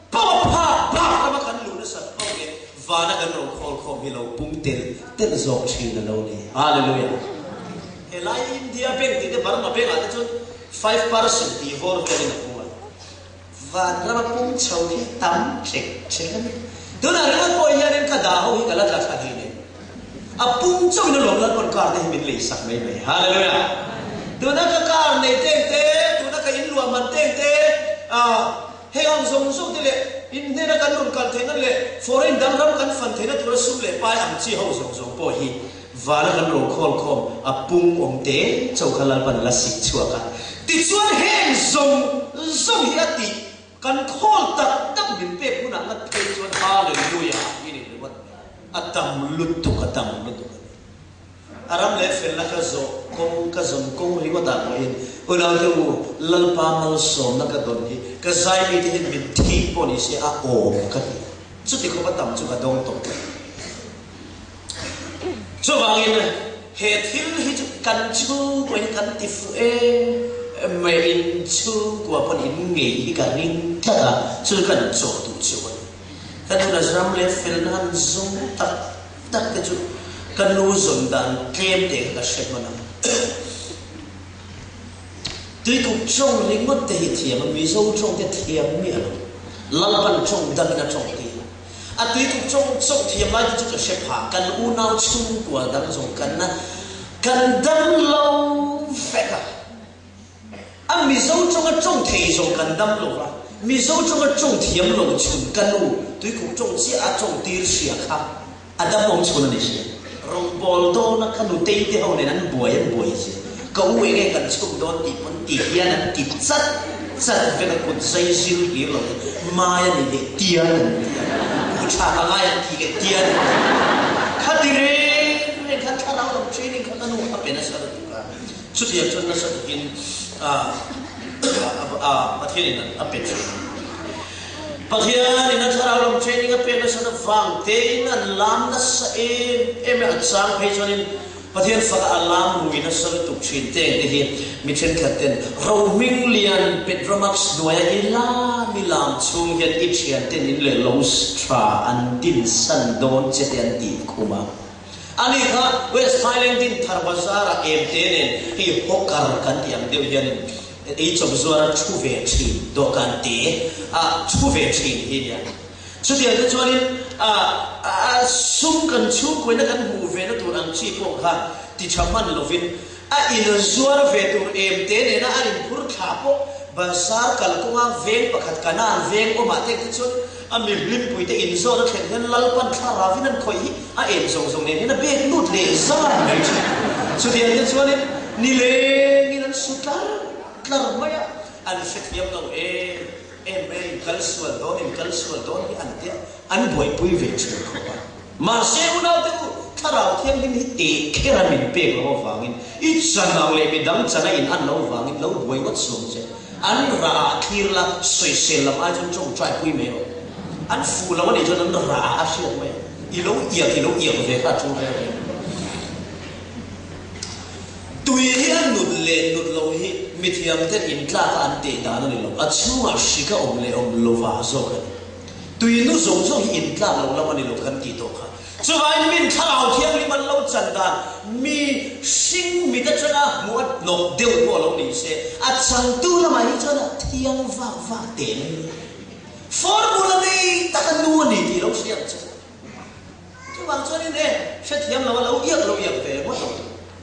Pawh phak bak rama kan luh nasat ho leh vana kan ro khawl khawm hi lo pung tel tel zawk thin a lo ni. Hallelujah! Helai India bank tih te Burma bank ah te chuan 5% tih vawr velin a pung a. Van rama pung chho hi tam ṭek ṭek a ni. Tunah ringawt pawh hianin ka dah ho hi ka la tla thla hlei nen. A pung chauhin a lawm Lalpawn car te hi min lei sak mai mai. Hallelujah! Tuna ka car nei teng te, tuna ka in luah man teng te, ah, Hei ang zawng zawng te leh in hnena kan rawn kal theihna leh foreign dang ram kan fan theihna tura sum leh pai ang chi ho zawng zawng pawh hi vana kan ro khawl khawm a pung awm te cho kha Lalpan la sik chhuak a. Tichuan heng zawng zawng hi a tih kan khawl tak tak min pek hunah ngat phei chuan Hallelujah hi ni ringawt mai. A tam lutuk a tam lutuk a ni. A ram leh felna ka zawh kawng ka zawn kawng ringawt ah pawhin unaute u Lalpa malsawmna ka dawn hi ka zaimi te hian min thik pawh ni se a awm ka ti. Chuti khawp a tam chu ka dawng tawh tlat. Chuvangin he thil hi chu kan chhungkua hi kan ti fuh em mai in chhungkua pawn in ngei hi ka ring tlat a, chu chu kan chawh duh chu a ni. Ka nuna ram leh felna han zawng tak tak te chu ka nu zawn dan tlem te kha ka hre hman a. Tuikuk tawng ringawt te hi thiam a, Mizo tawng te thiam miah lo. Lalpan tawng dangin a tawng tir a. A tuikuk tawng chauh thiam lai te chu ka hre pha, kan unau chhungkua dang zawng kan na kan dam lo vek a. A Mizo tawnga tawng thei zawng kan dam lo va, Mizo tawnga tawng thiam lo chhun ka nu tuikuk tawng chiah a tawng tir hria kha a dam awm chhun a ni hria. Rawngbawl dawna ka nutei te ho nen an buai an buai zia. Ka u enge kan chhuk dawn tih pawn ti hian an ti chat chat vek a kut zai zir hlir lo in mai a ni leh tian an ti a, buh tha ka ngai an ti leh tian an ti a. Khati reng reng khan thlarau lam training kha ka nu a pe nasa lutuk a. Chutiang chuan nasa takin Pathianin a pe thin. Pathianin a thlarau lam training a pek nasat avang tein an lam nasa em em a, a chang phei chuanin Pathian faka a lam rui nasa lutuk thin te te hi mi thenkhat ten rohming lian Petromax hnuaia i lam i lam chhung hian i thian ten in leh lo tha an dinsan dawn che te an tih khum a. Ani kha West Highland din thar bazar ah em te nen hei hawker kan tih ang deuh hian ei chawp zuar a thu ve thin dawhkan te a thu ve thin hi nia. Chutiang te chuanin a sum kan chhungkuaina kan hmuh ve na tur ang chi pawh kha ti tha hman lovin A inzuar ve tur em te nena an inphur thla pawh bazar kalkawnga veng pakhat Kanaan veng awmah te khi chuan a mihlimpuite inzawn a thlen hian Lalpan thlarauin an khawih hi a em zawng zawng nen hian a bek lut leh zar mai thin. Chutiang te chuanin nilengin an su tlar tlar mai a, an hrethiam lo em em mai a, inkal sual dawn inkal sual dawn hi an tia an buaipui ve thin khawp a. Mahse unaute u, Thlarau Thianghlim hi teh kher a min pek loh avangin, i chan ang leh midang chan a in an loh avangin lo buai ngawt suang che. An rah ah thlir la, sawisel lam ai chuan tawngtai pui mai rawh. An fuh lo a nih chuan an rah ah a hriat mai ang. I lo iak i lo iak ve kha a tul reng reng. Tui hi a nut leh nut loh hi mithiam ten intlak a an teh dan a ni lo, a chhungah hrik a awm leh awm lova zawk a ni. Tui nu zawng zawng hi intlak lo lam a ni lo kan tih tawh kha. Chuvangin min thlarau thianghlim an lo chan dan mi hring mit atanga hmuh a hnawk deuh pawh lo ni se, a changtu lamah hi chuan a thiang vak vak teh mai. Formula nei taka nu a ni tih lo hria ang che. Chuvang chuanin e, hrethiam lo a lo iak lo iak ve ngawt ang.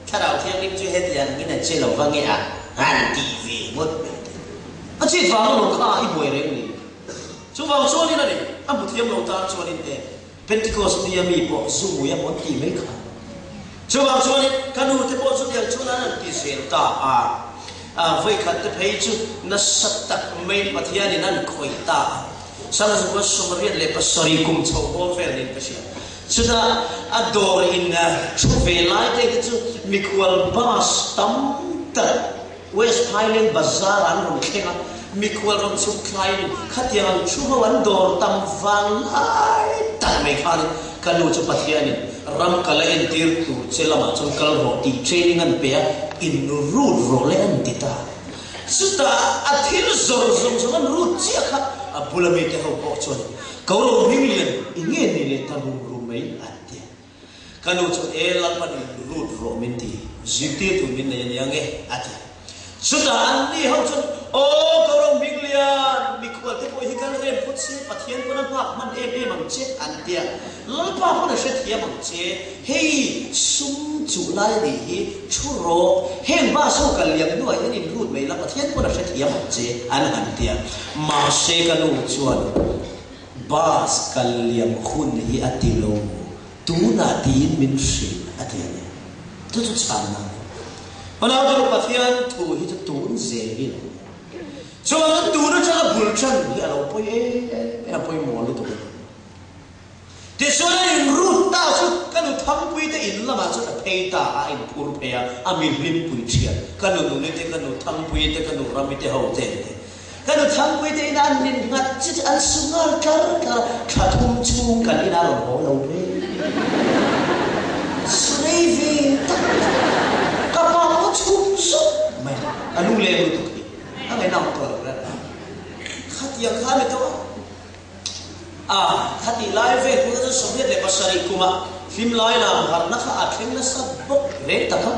Thlarau Thianghlim chu hetiang in a che lo va nge a han tih ve ngawt mai te. A chhit vang alawm kha i buai reng ni. Chuvang chuanin a ni, a hmu thiam lo tan chuanin e, Pentecost nia mi pawh zu mui a mawn tih mai kha. Chuvang chuanin ka nu te pawh chutiang chuan an han ti zel ta a. A vawikhat te phei chu nasa tak mai Pathianin an khawih ta a. Sangzua 77 kum chho bawr vel niin ka hria. Chutah a dawr in thu ve lai te te chu mikhual bus tam tak West Highland Bazaar ah an rawn thleng a, mikhual rawn chhuk thlaiin khatiang ang thu ho an dawr tam vang lai tak mai khanin ka nu chu Pathianin ram ka la entir tur che lamah chuan kal rawh tih training an pe a, in rut rawh le an ti ta. Chutah a thil zawr zawng zawng an rut chiah kha a bula mite ho pawh chuan Ko ro hming lian i nge ni leh ta rum rum mai an ti a. Ka nu chuan e Lalpan in rut rawh min ti, zirtirtu min nei a nia nge a ti. Chutah an ni ho chuan Aw Ko ro hming lian, mikhual te pawh hi kan rem phawt se Pathian pawn a nghak hman em em ang che an ti a. Lalpa pawn a hrethiam ang che, hei sum chuh lai a nih hi, Thu rawh, heng bus ho kal liam hnuah hian in lut mai la, Pathian pawn a hrethiam ang che, an han ti a. Mahse ka nu chuan bus kal liam hun hi a ti lo, tunah tiin min hrilh a ti a ni. Chu chu chhanna a ni. Hmanau chu Pathian thu hi chu tun zel hi a lo ni. Chuan tun atanga bul tan hi a lo pawi em em a, pawimawh lutuk a ni. Tichuan a inrut ta chu ka nu Thangpui te in lamah chuan a phei ta a, a inphur phei a, a mi hlimpui thian, ka nu Nuni te, ka nu Thangpui te, ka nu Rami te ho te te. Ka nu Thangpui te ina an min nghat chi chu an su nghal tlar tlar a, thla thum chhung kan ina rawn haw lo ve. Su rei ve tak tak, ka pa pawh chhum zawk mai a, a lungleng lutuk hi a ngainam tawh lo reng a, khatiang kha a ni tawh a. A, khatih lai vel huna chu 77 kumah hlimlai lam harhna kha a thleng nasa bawk reng tak a.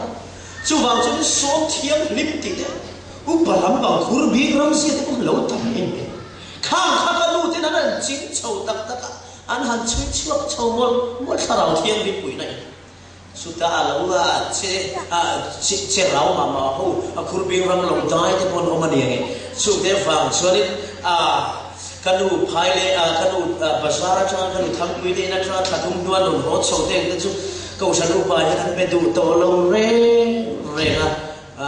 Chuvang chuan sawm thianghlim tih te, upa lam bang khur bik ramzia te pawh lo tam em em. Khang kha ka nu ten an han ching chho tak tak a, an han chhui chhuak chho mawlh mawlh thlarau thianghlim puihna in. Chutah a lo a che a che rau mah mah ho, a khur bing ram lo dai te pawh an awm a ni ange. Chute vang chuanin a ka nu phai leh a ka nu bazar atanga ka nu Thangpui te in atanga thla thum hnuan rawn haw chho te ang te chu Kohhran upa hian an be duh tawh lo reng reng a,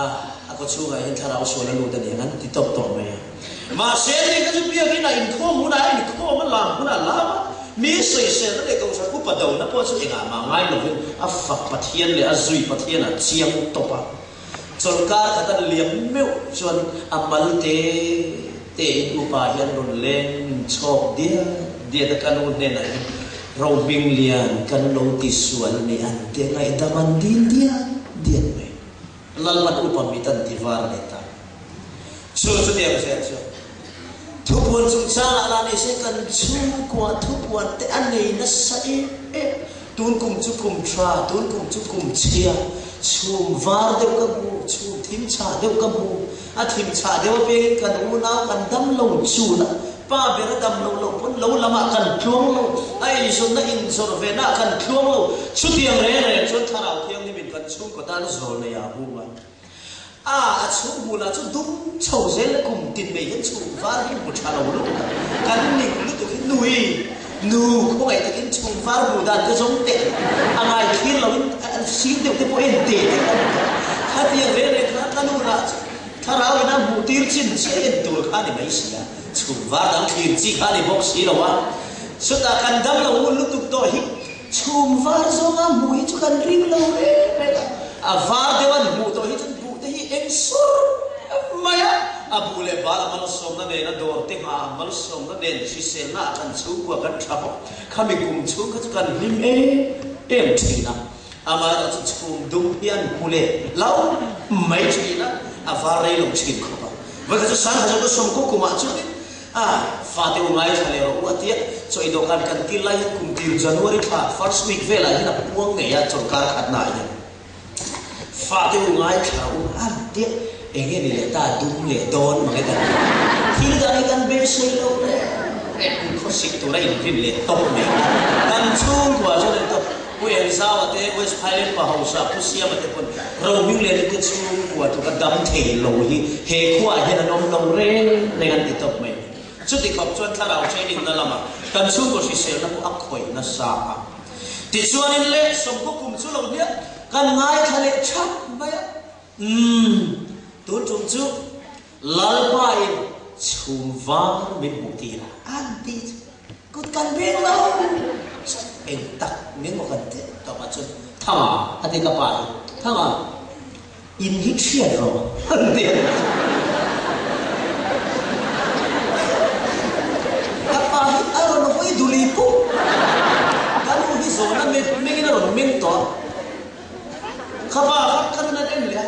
a kaw chhungah hian thlarau sual a lut a ni ang an ti tawp tawh mai a. Mahse ni kha chu biakin a inkhawm hunah a inkhawm a, lam hunah a lam a, mi sawiselna leh kohhran upa dona pawh chu engah mah ngai lovin a fak Pathian leh a zui Pathian a chiang tawp a. Chawlhkar khat an liam meuh chuan a mal te tein upa hian rawn leng chhawk diat diat a, ka nu hnenah hian Rohming lian kan lo tisual ni an ti a, ngaihdam an dil diat diat mai. Lalpan upa mit an ti var leh ta. Chu chutiang zel chu thupuan chungchangah lah ni se kan chhungkua thupuan te a nei nasa em em. Tun kum chu kum tha, tun kum chu kum chhia, chhum var deuh ka hmu, chhum thim chhah deuh ka hmu. A thim chhah deuh apiangin kan unau kan dam lo chul a, pa ber a dam loh loh pawn lo lamah kan tluang lo, a eizawnna inzawrh vena kan tluang lo. Chutiang reng reng chuan Thlarau Thianghlimin kan chhungkaw tan zawl nei ah hung a. A a chhung hmu lah chu dum chho zel le kum tin mai hian chhung var hi hmu tha lo lutuk a, kan ning lutuk hi nui nu khawngaih takin chhung var hmu dan te zawng teh a ngai thlir lo in an sir deuh te pawh en teh teh a ni ta. Khatiang reng reng khan ka nu lah chu thlarau in a hmuh tir chin chiah en tur kha a ni mai si a, chhung var dang thlir chi kha a ni bawk si lo a. Chutah kan dam lo ngun lutuk tawh hi Chhum var zawnga hmuh hi chu kan ring lo reng reng a, a var deuh an hmuh tawh hi chuan buh te hi eng sur mai a, a buh leh bal a malsawmna nen a dawr te nghah a malsawmna nen hriselna ah kan chhungkua kan tha bawk. Khami kum chhung kha chu kan hlim em em thin a, amaherawh chu chhum dum hi an hmu leh lo mai thin a, a var rei lo thin khawp a. Vawikhat chu Sangha zawk a sawmkaw kumah chuanin A fate u ngaithla leh rawh u a tia, chaw i dawhkan kan kil lai hian kum tir January thla first week velah hian a puang ngei a chawlhkar khatna ah hian fate u ngaithla rawh u a tia, eng nge ni leh ta dum leh dawn mange kan ti. Thil dang hi kan beisei lo reng. reng khawsik tura inrin leh tawp mai. Kan chhungkua chuan an tawp. Pu Engzaua te, West Highland pa hausa Pu Siama te pawn Rohmingliani te chhungkua tluka dam thei lo hi he khuaah hian an awm lo reng reng an ti tawp mai. Chuti khawp chuan thlarau training na lamah kan chhungkaw hriselna pawh a khawih nasa a. Tichuanin le sawmkaw kum chu lo hniak kan ngaithla leh thap mai a. Umm, tun tum chu Lalpa in chhum var min hmuh tir a, an ti chu kut kan beng lo chu eng tak min maw kan teh tawp ah chuan Thanga a ti ka pa hi, Thanga in hi thiat rawh an ti a Ka pa hi a rawn hawi duli puk, ka nu hi zawhna mengin a rawn meng tawh a. Ka pa kha ka nun an en leh a,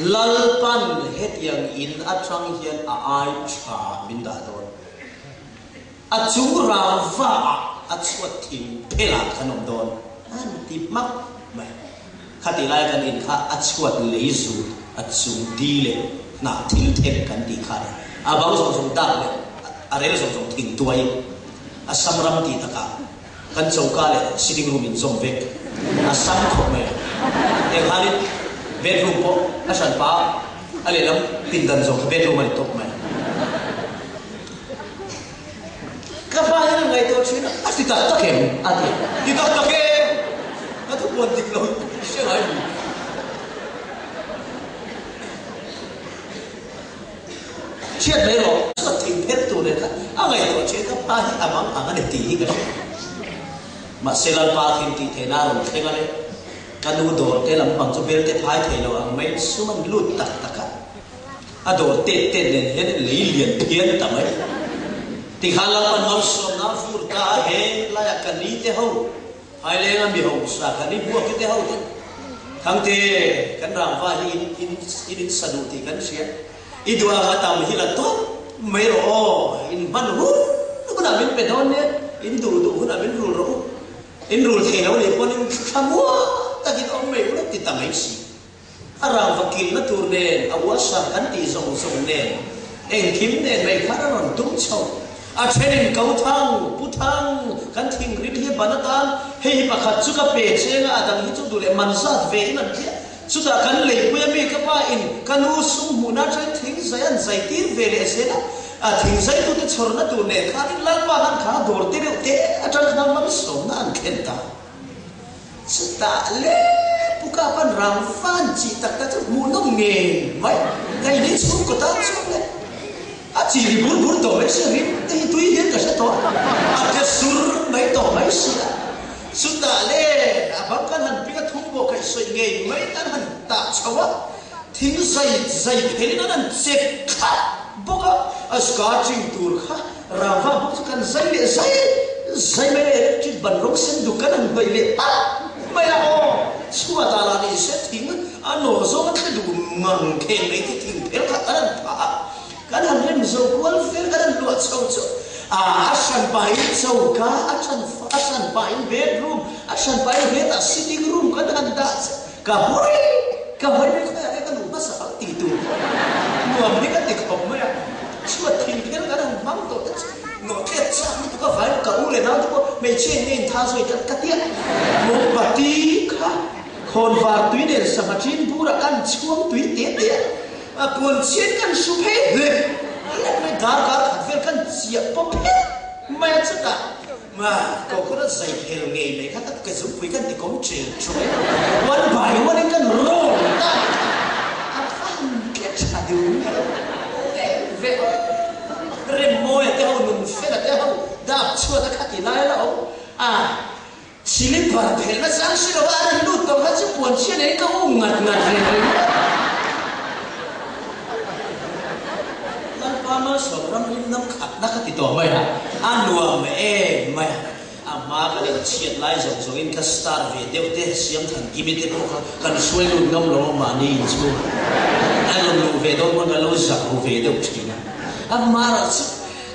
Lalpan hetiang in atang hian a ai tha min dah dawn. A chung rangva ah a chhuat thing phel ah kan awm dawn an ti hmak mai. Khatih lai kan in kha a chhuat lei zut a chung di leh hnah thil thek kan tih kha a ni. A bang zawng zawng dak leh a rel zawng zawng thing tuai a sam ram tih takah Kan choka leh sitting room in zawm vek a sam khawp mai a. Tiang khanin bedroom pawh a hran pa a lehlam pindan zawng kha bedroom a ni tawp mai. Ka pa hian a ngaihtuah thin a, a ti tak tak em? A ti. Ti tak tak e! Ka thupuan dik lo hre ngai mi. Chhiat mai rawh. Chuan thing phet tur leh kha a ngaihtuah thin kha pa hi a mang ang a ni tih hi ka hria. Mahse Lalpa thing tih theihna a rawn thleng a le. Ka nu dawr te lampang chu belte phai thei lo ang mai sum an lut tak tak a. A dawr tet tet nen hian lei lian phian ta mai. Tikhan Lalpan malsawmna a fur ta a he laiah ka ni te ho Phaileng a mi hausa kan i hmuak i te ho te Thangte kan rangva hi in in in in sa duh tih kan hria. I duh ang a tam hi la tawp mai rawh aw, in hman hun hunah min pe dawn nia, in duh duh hunah min rul rawh u, in rul thei lo nih pawn in thla muang takin awm mai ula ti ta mai si. A rangva kilna tur nen, a uasar kan tih zawng zawng nen, engkim nen mai khan a rawn tum chho. A thenin ko thang, pu thang, kan thinrim hi ban atan, hei hi pakhat chu ka pe cheng a, a dang hi chu duh leh man zat ve in an tliah. Chutah kan leipui a mi ka pa in ka nu sum hmuhna atangin thing zai an zai tir ve leh zel a, a thing zaitute chhawrna tur nen khanin Lalpa khan kha dawr te reuh te atang khan malsawmna an thlen ta. Chutah le Pu Kapan rang van chi tak tak chu hmuh nawm ngei mai, ka in hi chhungkaw tan chuan le a chi ri bur bur tawh mai sia, rim te hi tui hian ka hre tawh a, a tle sur mai tawh mai sia. Chutah le a bang kan han ping a thum pawh kaih sawi ngei mai tan han tah chho a, thing zai zai phelin an han chep khat bawk a, a skirting tur kha Rangva bawk chu kan zai leh zai zai mai a, electric ban rawng sen duk kan han hnawih leh palh mai a, aw chhuat ah lah ni se thing a nawh zawng a thle duh ngang kheng mai te thing phel kha kan han phah a, kan han rem zo kual vel kan han luah chho chu a a hran pahin choka a hran a hran pahin bedroom a hran pahin hetah sitting room kan han dah che ka hawi ka hawi mai khawiah nge ka luh hmasa ang tih tur nuam hi ka ti khawp mai a. Chhuat thing phel kan han hmang tawh te chu nawh tlet chak lutuk a vai ka u leh nau te pawh hmeichhia in nge in tha zawih kan ka tia mombati kha khawnvar tui nen sangha thin burah kan chhuang tui te te a puan chhiat kan hru phei hlek hlek mai darkar khat vel kan chiah pawp phet mai a chutah ma kohhran a zai phel ngei mai kha ka ke zungpui kan ti kawm ṭel ṭuai one by one in kan rawn ta a van tle ṭha deuh mai ve Remmawia te ho Nunfela te ho dap chhuat a khati lai la awm a slipper phelhna chang si lova a rawn lut tawh kha chu puan chhia nei ka um ngat ngat reng reng a. Lalpa Malsawm ram rim nam khatna ka ti tawh mai a, a nuam em mai a. A hma kan inchhiat lai zawng zawngin ka star ve deuh te, Siamthan Kimi te pawh kha kan hruai lut ngam lo a mahni inchhung a rawn luh ve dawn pawn ka lo zak ru ve deuh thin a. A hmarah chu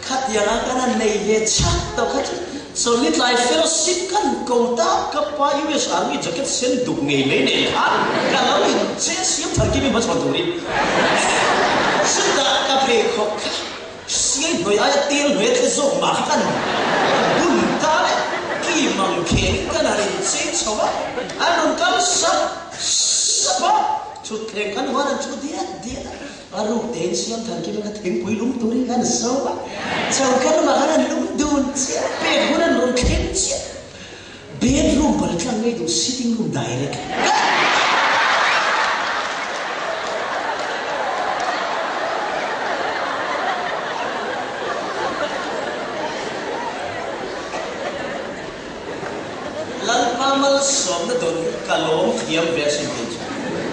khatiang a kan han nei ve chak tawh kha chu chawlhni tlai fellowship kan ko ta ka pa US Army jacket sen duk ngei mai nei khan ka lo inche Siamthan Kimi hmachhawn turin chutah ka pheikhawk kha. Siai hnuai aia tel hnuai a tle zawk mah kha kan bun ta leh ki mang kheng kan han inchei chho a, an rawn kal sap sap a, thutthleng kan huan an thu diat diat a, a ruk tein siam than kim in ka thingpui lum turin kan sawm a, choka lamah khan an lum dun chiah, pek hun an rawn thleng chiah. Bedroom pal tlang ngei duh sitting room direct. Lalpa malsawmna dawn hi ka lawm thiam ve asin tih chu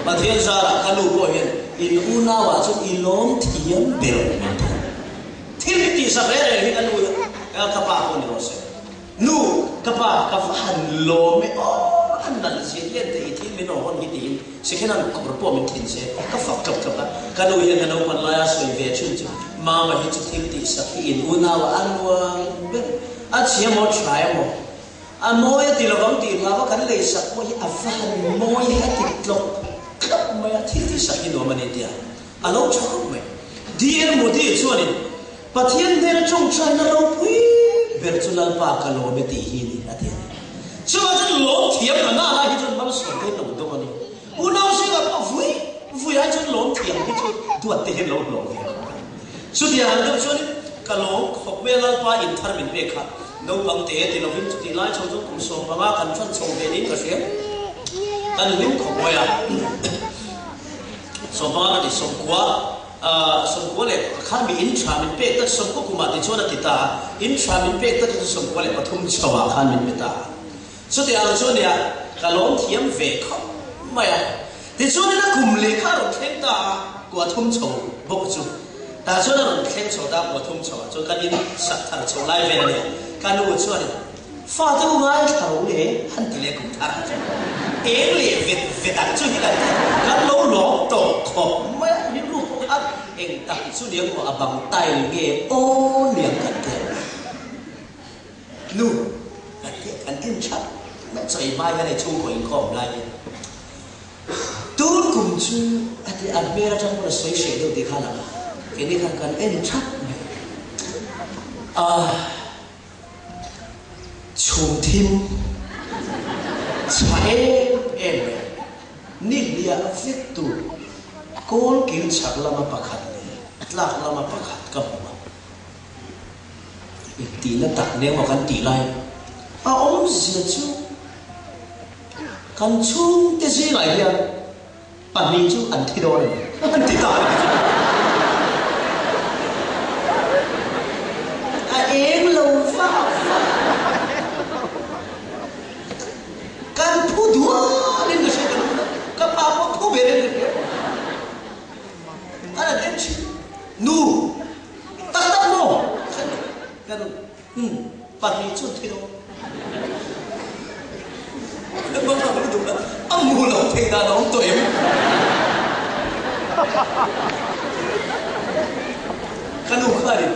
Pathian zarah ka nu pawh hian in unauah chuan i lawm thiam ber min ti. Thil hi tihsak reng reng hi ka nu ka pa pawh ni rawh se. Nu, ka pa, ka va han lawm e aw, a nalh zia hian te i thil min rawn hawn hi tiin second hand kawr pawh min thin se, ka fak tlawk tlawk a. Ka nu hian ka naupan laia sawi ve thin chu, Mama hi chu thil tihsak hi in unau a nuam ber, a chhia maw tha emaw, a mawi a ti lovang tih hlauha kan leisak pawh hi a va han mawi hi a ti tlawk tlawk mai a, thil tihsak hi nuam a ni tia a lo tha khawp mai. DL Modi chuanin Pathian hnena tawngtaina ropui ber chu Lalpa ka lawm e tih hi a ni, a ti a ni. Chuvang chuan lawm thiam ka ngah lai hi chuan malsawm te hi lo dawng a ni. Unau zingah pawh vui vui ai chuan lawm thiam hi chu duat te hian lo hlawh ve khawp a. Chutiang ang deuh chuanin ka lawm khawp mai a Lalpa inthar min pek kha naupang te ti lovin chutih lai chho chuan kum 15 kan hran chho ve niin ka hria. Kan hlim khawp mai a. 15 a ni 90. 91 mi in tha min pek tak 90 kumah tichuan a ti ta a, in tha min pek tak chu 93 chhoah khan min pe ta a. Chutiang chu nia ka lawm thiam ve khawp mai a. Tichuanin a kum leh kha a rawn thleng ta a, kua thum chho bawk chu. Tah chuan a rawn thleng chho ta a, kua thum chhoah chuan kan in sak thar chho lai vel a nia. Ka nu chuanin Fate u ngaithla ro le han ti leh kum thar chu eng leh vet vet ang chu hi kan ti kan lo lawm tawh khawp mai a, rilru pawh khan eng tak chu niang maw a bang tile nge aw niang kan ti a, nu kan ti a kan en that mai chaw ei hma hian hei chhungkaw inkhawm lai hian tun kum chu a ti a hmel atang pawn a sawi hreh deuh tih kha a lang a, keini khan kan en that mai a. Chhum thim chha em em mai, ni hliah vek tur kawl kil chhak lama pakhat leh tlak lama pakhat ka hmu a. Intihna tak nen maw kan tih lai a awmzia chu kan chhungte zingah hian Pahnih chu an thi dawn a ni, an ti ta a ni chu. A eng lo vak vak. Kan phu dualin ka hria ka lu na, ka pa pawh phu berin ka hria. An an en thin. Nu, tak tak maw? Ka nu. Umm, pahnih chu an thi dawn. A mu lo thei dan a awm tawh em? Ka nu kha a ni,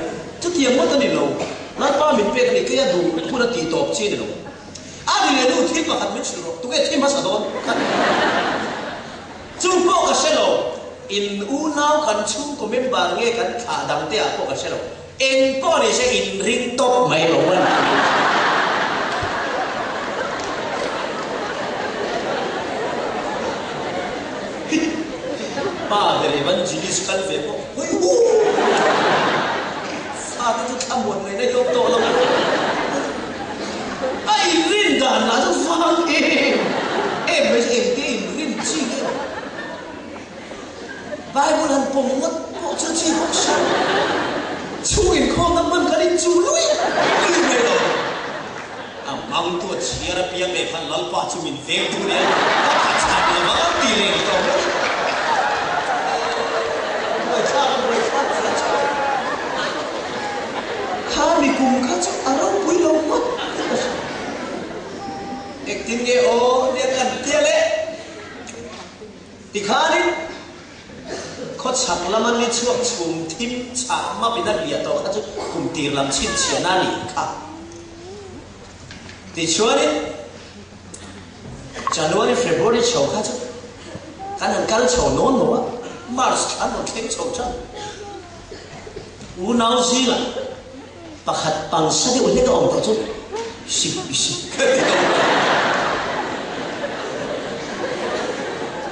chutiang ngawt a ni lo, Lalpa min pek a ni, kei a duh hun a tih tawp chi a ni lo. A ni leh nu thil pakhat min hrilh rawh, tunge thi hmasa dawn? Chu pawh ka hre lo, in unau kan chhungkaw member nge kan thlah dang te ah pawh ka hre lo. Eng pawh ni se in ring tawp mai lo a ni. Pa ber evangelist kal ve pawh hawi hu fate chu thlamuan mai na hi awm tawh lo. A inrin dan lah chu vang em em mai chu engte inrin chi nge. Bible han pawm ngawt pawh chu chi bawk hran. Chhung inkhawmna hman kan inchu lui lui mai lo. A mangtu a chhiar apiang leh khan Lalpa chu min veng tu nia ka pha chak lo vang ti reng tawh mai. Buaithlak a buaithlak zia chu. Kha mi kum kha chu a ropui lo ngawt ka hria. Engtin nge aw nia kan tia le. Tikhanin khawchhak lama ni chhuak chhum thim chhah mapin a hliah tawh kha chu kum tir lam chhinchhiahna a nih kha. Tichuanin January, February chho kha chu kan han kal chho nawn lo a, March thla an rawn thleng chho tan. Unau zingah pakhat pangsa deuh hlek a awm tawh chu sik sik ka ti tawh mai.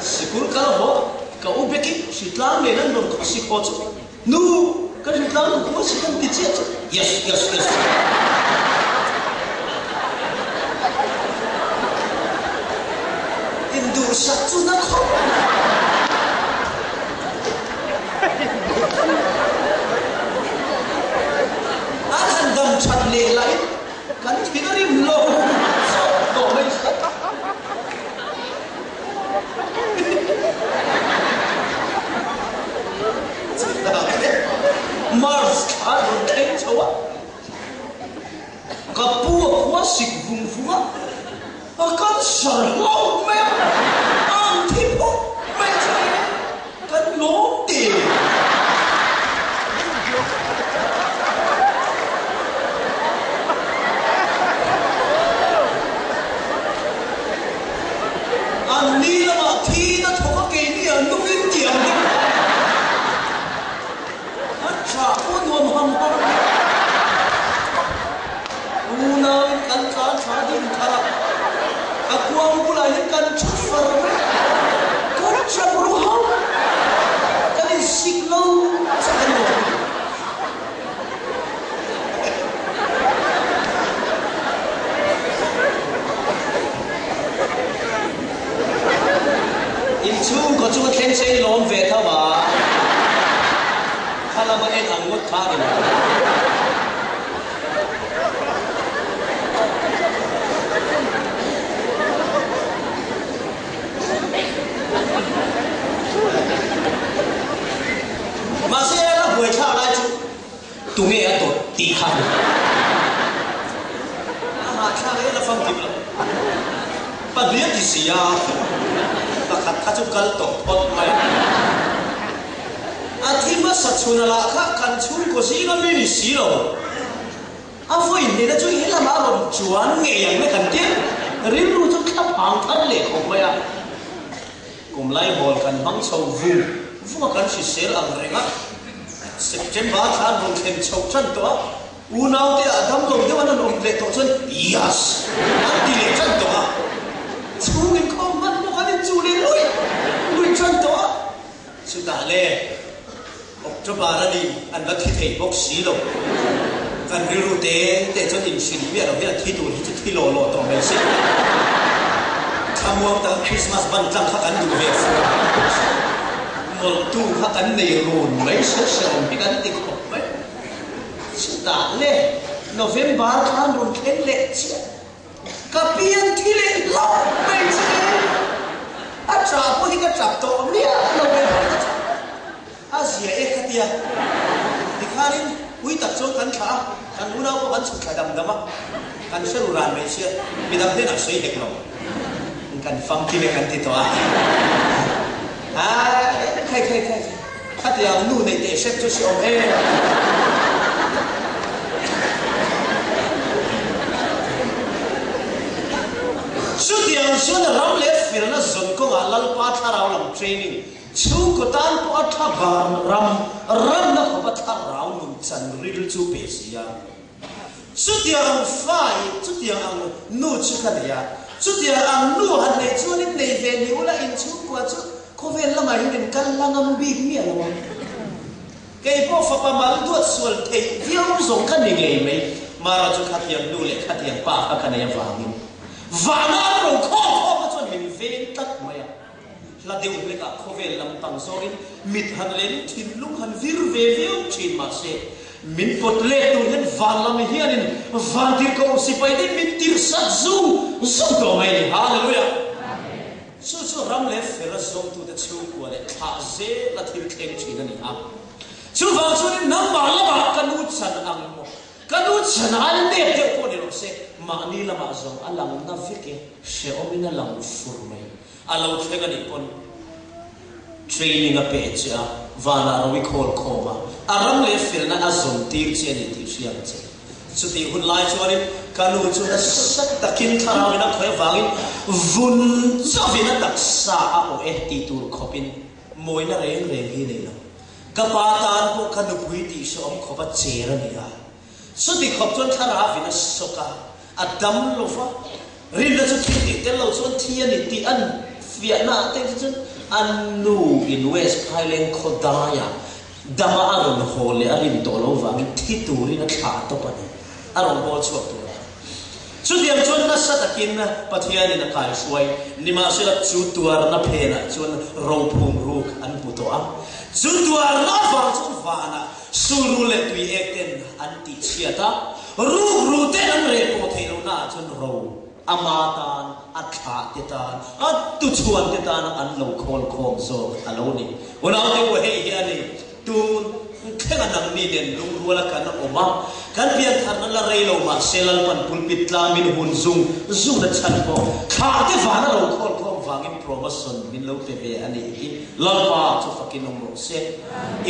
Sikul kal haw ka u bekin hritlang nen an rawn khaw sik haw chu Nu, ka hritlang ka khua sik an ti chiah chu Yes, yes, yes. Induhsak chu na khawp mai. An han dam that leh lahin kan thin a rim lo chauh tawh mai si. Chutah Mars thla a rawn thleng chho a, ka pu a khua sik vung vung a, A cancer hlauh mai a, a ang thi phawt mai a chuan kan lawm te. An ni lamah thi na thawk a keini ah nungin tih ang deuh kha a tha pawh nuam ham ham. Unauin kan tlan thla ding thar a, a kuang bulah hian kan thut far mai a, kan chap ru hauh, kan insik lo chauh a ni lo. Inchhungkaw chu a thleng sei lawm ve tho a, kha lama en ang ngawt kha a ni lo. Mahse a buaithlak lai chu tunge a tawrh tih kha a ni. A hahthlak e la famkim lo. Pahnih a ti si a, pakhat kha chu kal tawh phawt mai a. A thi hmasa chhun a lah kha kan chhungkaw zinga mi ni si lo. A vawi hnena chu he lamah a rawn chuan ngei ang na kan tir. Rilru chu thla phang thar leh khawp mai a. Kum lai hawl kan hmang chho vung vung a kan hrisel ang reng a. September thla an rawn thlen chhoh tan tawh a. Unaute ah damlo deuh an rawn awm leh tawh chuan Yes! an ti leh tan tawh a. Chhung inkhawm hman bawk an inchuh leh luih luih tan tawh a. Chutah le, October a ni, an va thi thei bawk si lo. Kan rilru te te chuan inhrilh miah lo hian a thi tur hi chu thi law law tawh mai se. Thlamuang taka Christmas ban tlang kha kan duh ve fur mai bawk si. Mawlhtu kha kan nei run mai se hrehawm hi kan ti khawp mai. Chutah le, November khan rawn thleng leh chiah. Ka pian thi leh hlauh mai che a ṭah pawh hi ka ṭap tawh miah lo mai bawk ka ṭap a zia e ka tia. Tikhanin pui tak chuan kan thlah a, kan unau pawh kan chhuk thla dam dam a, kan hre ru ran mai sia, midang hnenah sawi hek lo kan famkim e kan ti tawh a. Aii khai khai khai khatiang nu neih teh hrep chu si awm em. Chutiang chuan ram leh felna zawn kawngah Lalpa thlarau lam training chhungkaw tan pawh a tha var ram ramna khawpa thlarau nun chan ril chu pe si a. Chutiang ang fa i, chutiang ang nu chu ka nei a. Chutiang ang nu han neih chuanin nei ve ni ula inchhungkua chu khawvel lamah hian in kal la ngam bik miah lo ang. Kei pawh fapa mal duat sual theih viau zawng ka ni ngei mai. Mara chu khatiang nu leh khatiang pa kha ka nei avangin vana an ro khawm khawm kha chuan min veng tlat mai a. Hla deuh hlekah khawvel lampang zawngin mit han lenin thinlung han vir ve viau thin mahse min pawt let tur hian van lam hianin van tirhkoh sipai te min tirhsat zung zung tawh mai a ni. Hallelujah! Chu chu ram leh fel a zawngtute chhungkua leh thlah zel a thil thleng thin a ni a. Chuvang chuanin nangmah lamah ka nu chan ang maw? Ka nu chan ai nep deuh pawh ni rawh se, mahni lamah zawng a lang na vek e, hrehawmin a lang fur mai. A lo thleng a nih pawn training a pe che a, vanah ro i khawl khawm a, a ram leh felna a zawn tir che a ni tih hria ang che. Chutih hun lai chuanin ka nu chu nasa takin thlarauin a khawih avangin vun chauhin a taksa a awh e tih tur khawpin mawina reng reng hi nei lo. Ka pa tan pawh ka nupui tih hrehawm khawp a cher a ni a. Chuti khawp chuan thlarau in a sawk a, a dam lo va. Rinna chu thil tih tel lo chuan thi a ni tih an fiahna ah te chuan a nu in West Phaileng khaw daiah dama a rawn haw leh a rin tawh lo vangin thi turin a thlah tawp a ni. A rawn bawl chhuak tur a. Chutiang chuan nasa takin Pathianin a kaihruai. Nimahsela chu tuarna phenah chuan rophum ruk an hmu tawh a. Chu tuarna avang chuan vanah sulru leh tui ek ten an tihchhiat a, rukru ten an reh pawh theih lohnaah chuan ro ama tan, a thlah te tan, a tuchhuan te tana an lo khawl khawm zawk a lo ni. Unaute u hei hi a ni. Tun thlenga nangni nen lungruala kan awm a, kan piantharna la rei lo mahse Lalpan pulpit tlamin hun zung zungna chhan pawh thlah te vana lo khawl khawm vangin promotion min lo pe ve a nih hi. Lalpa chu fakin awm rawh se.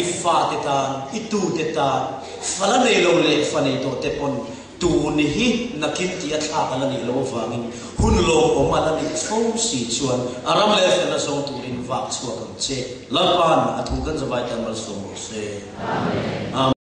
I fate tan, i tute tan, fa la nei lo leh fa nei tawh te pawn Tun hi nakin tih a thlak a la nih loh avangin hun lawmawm a la nih fo si chuan a ram leh felna zawng turin vak chhuak ang che. Lalpa'n a thu kan zavai tan malsawm rawh se. Amen.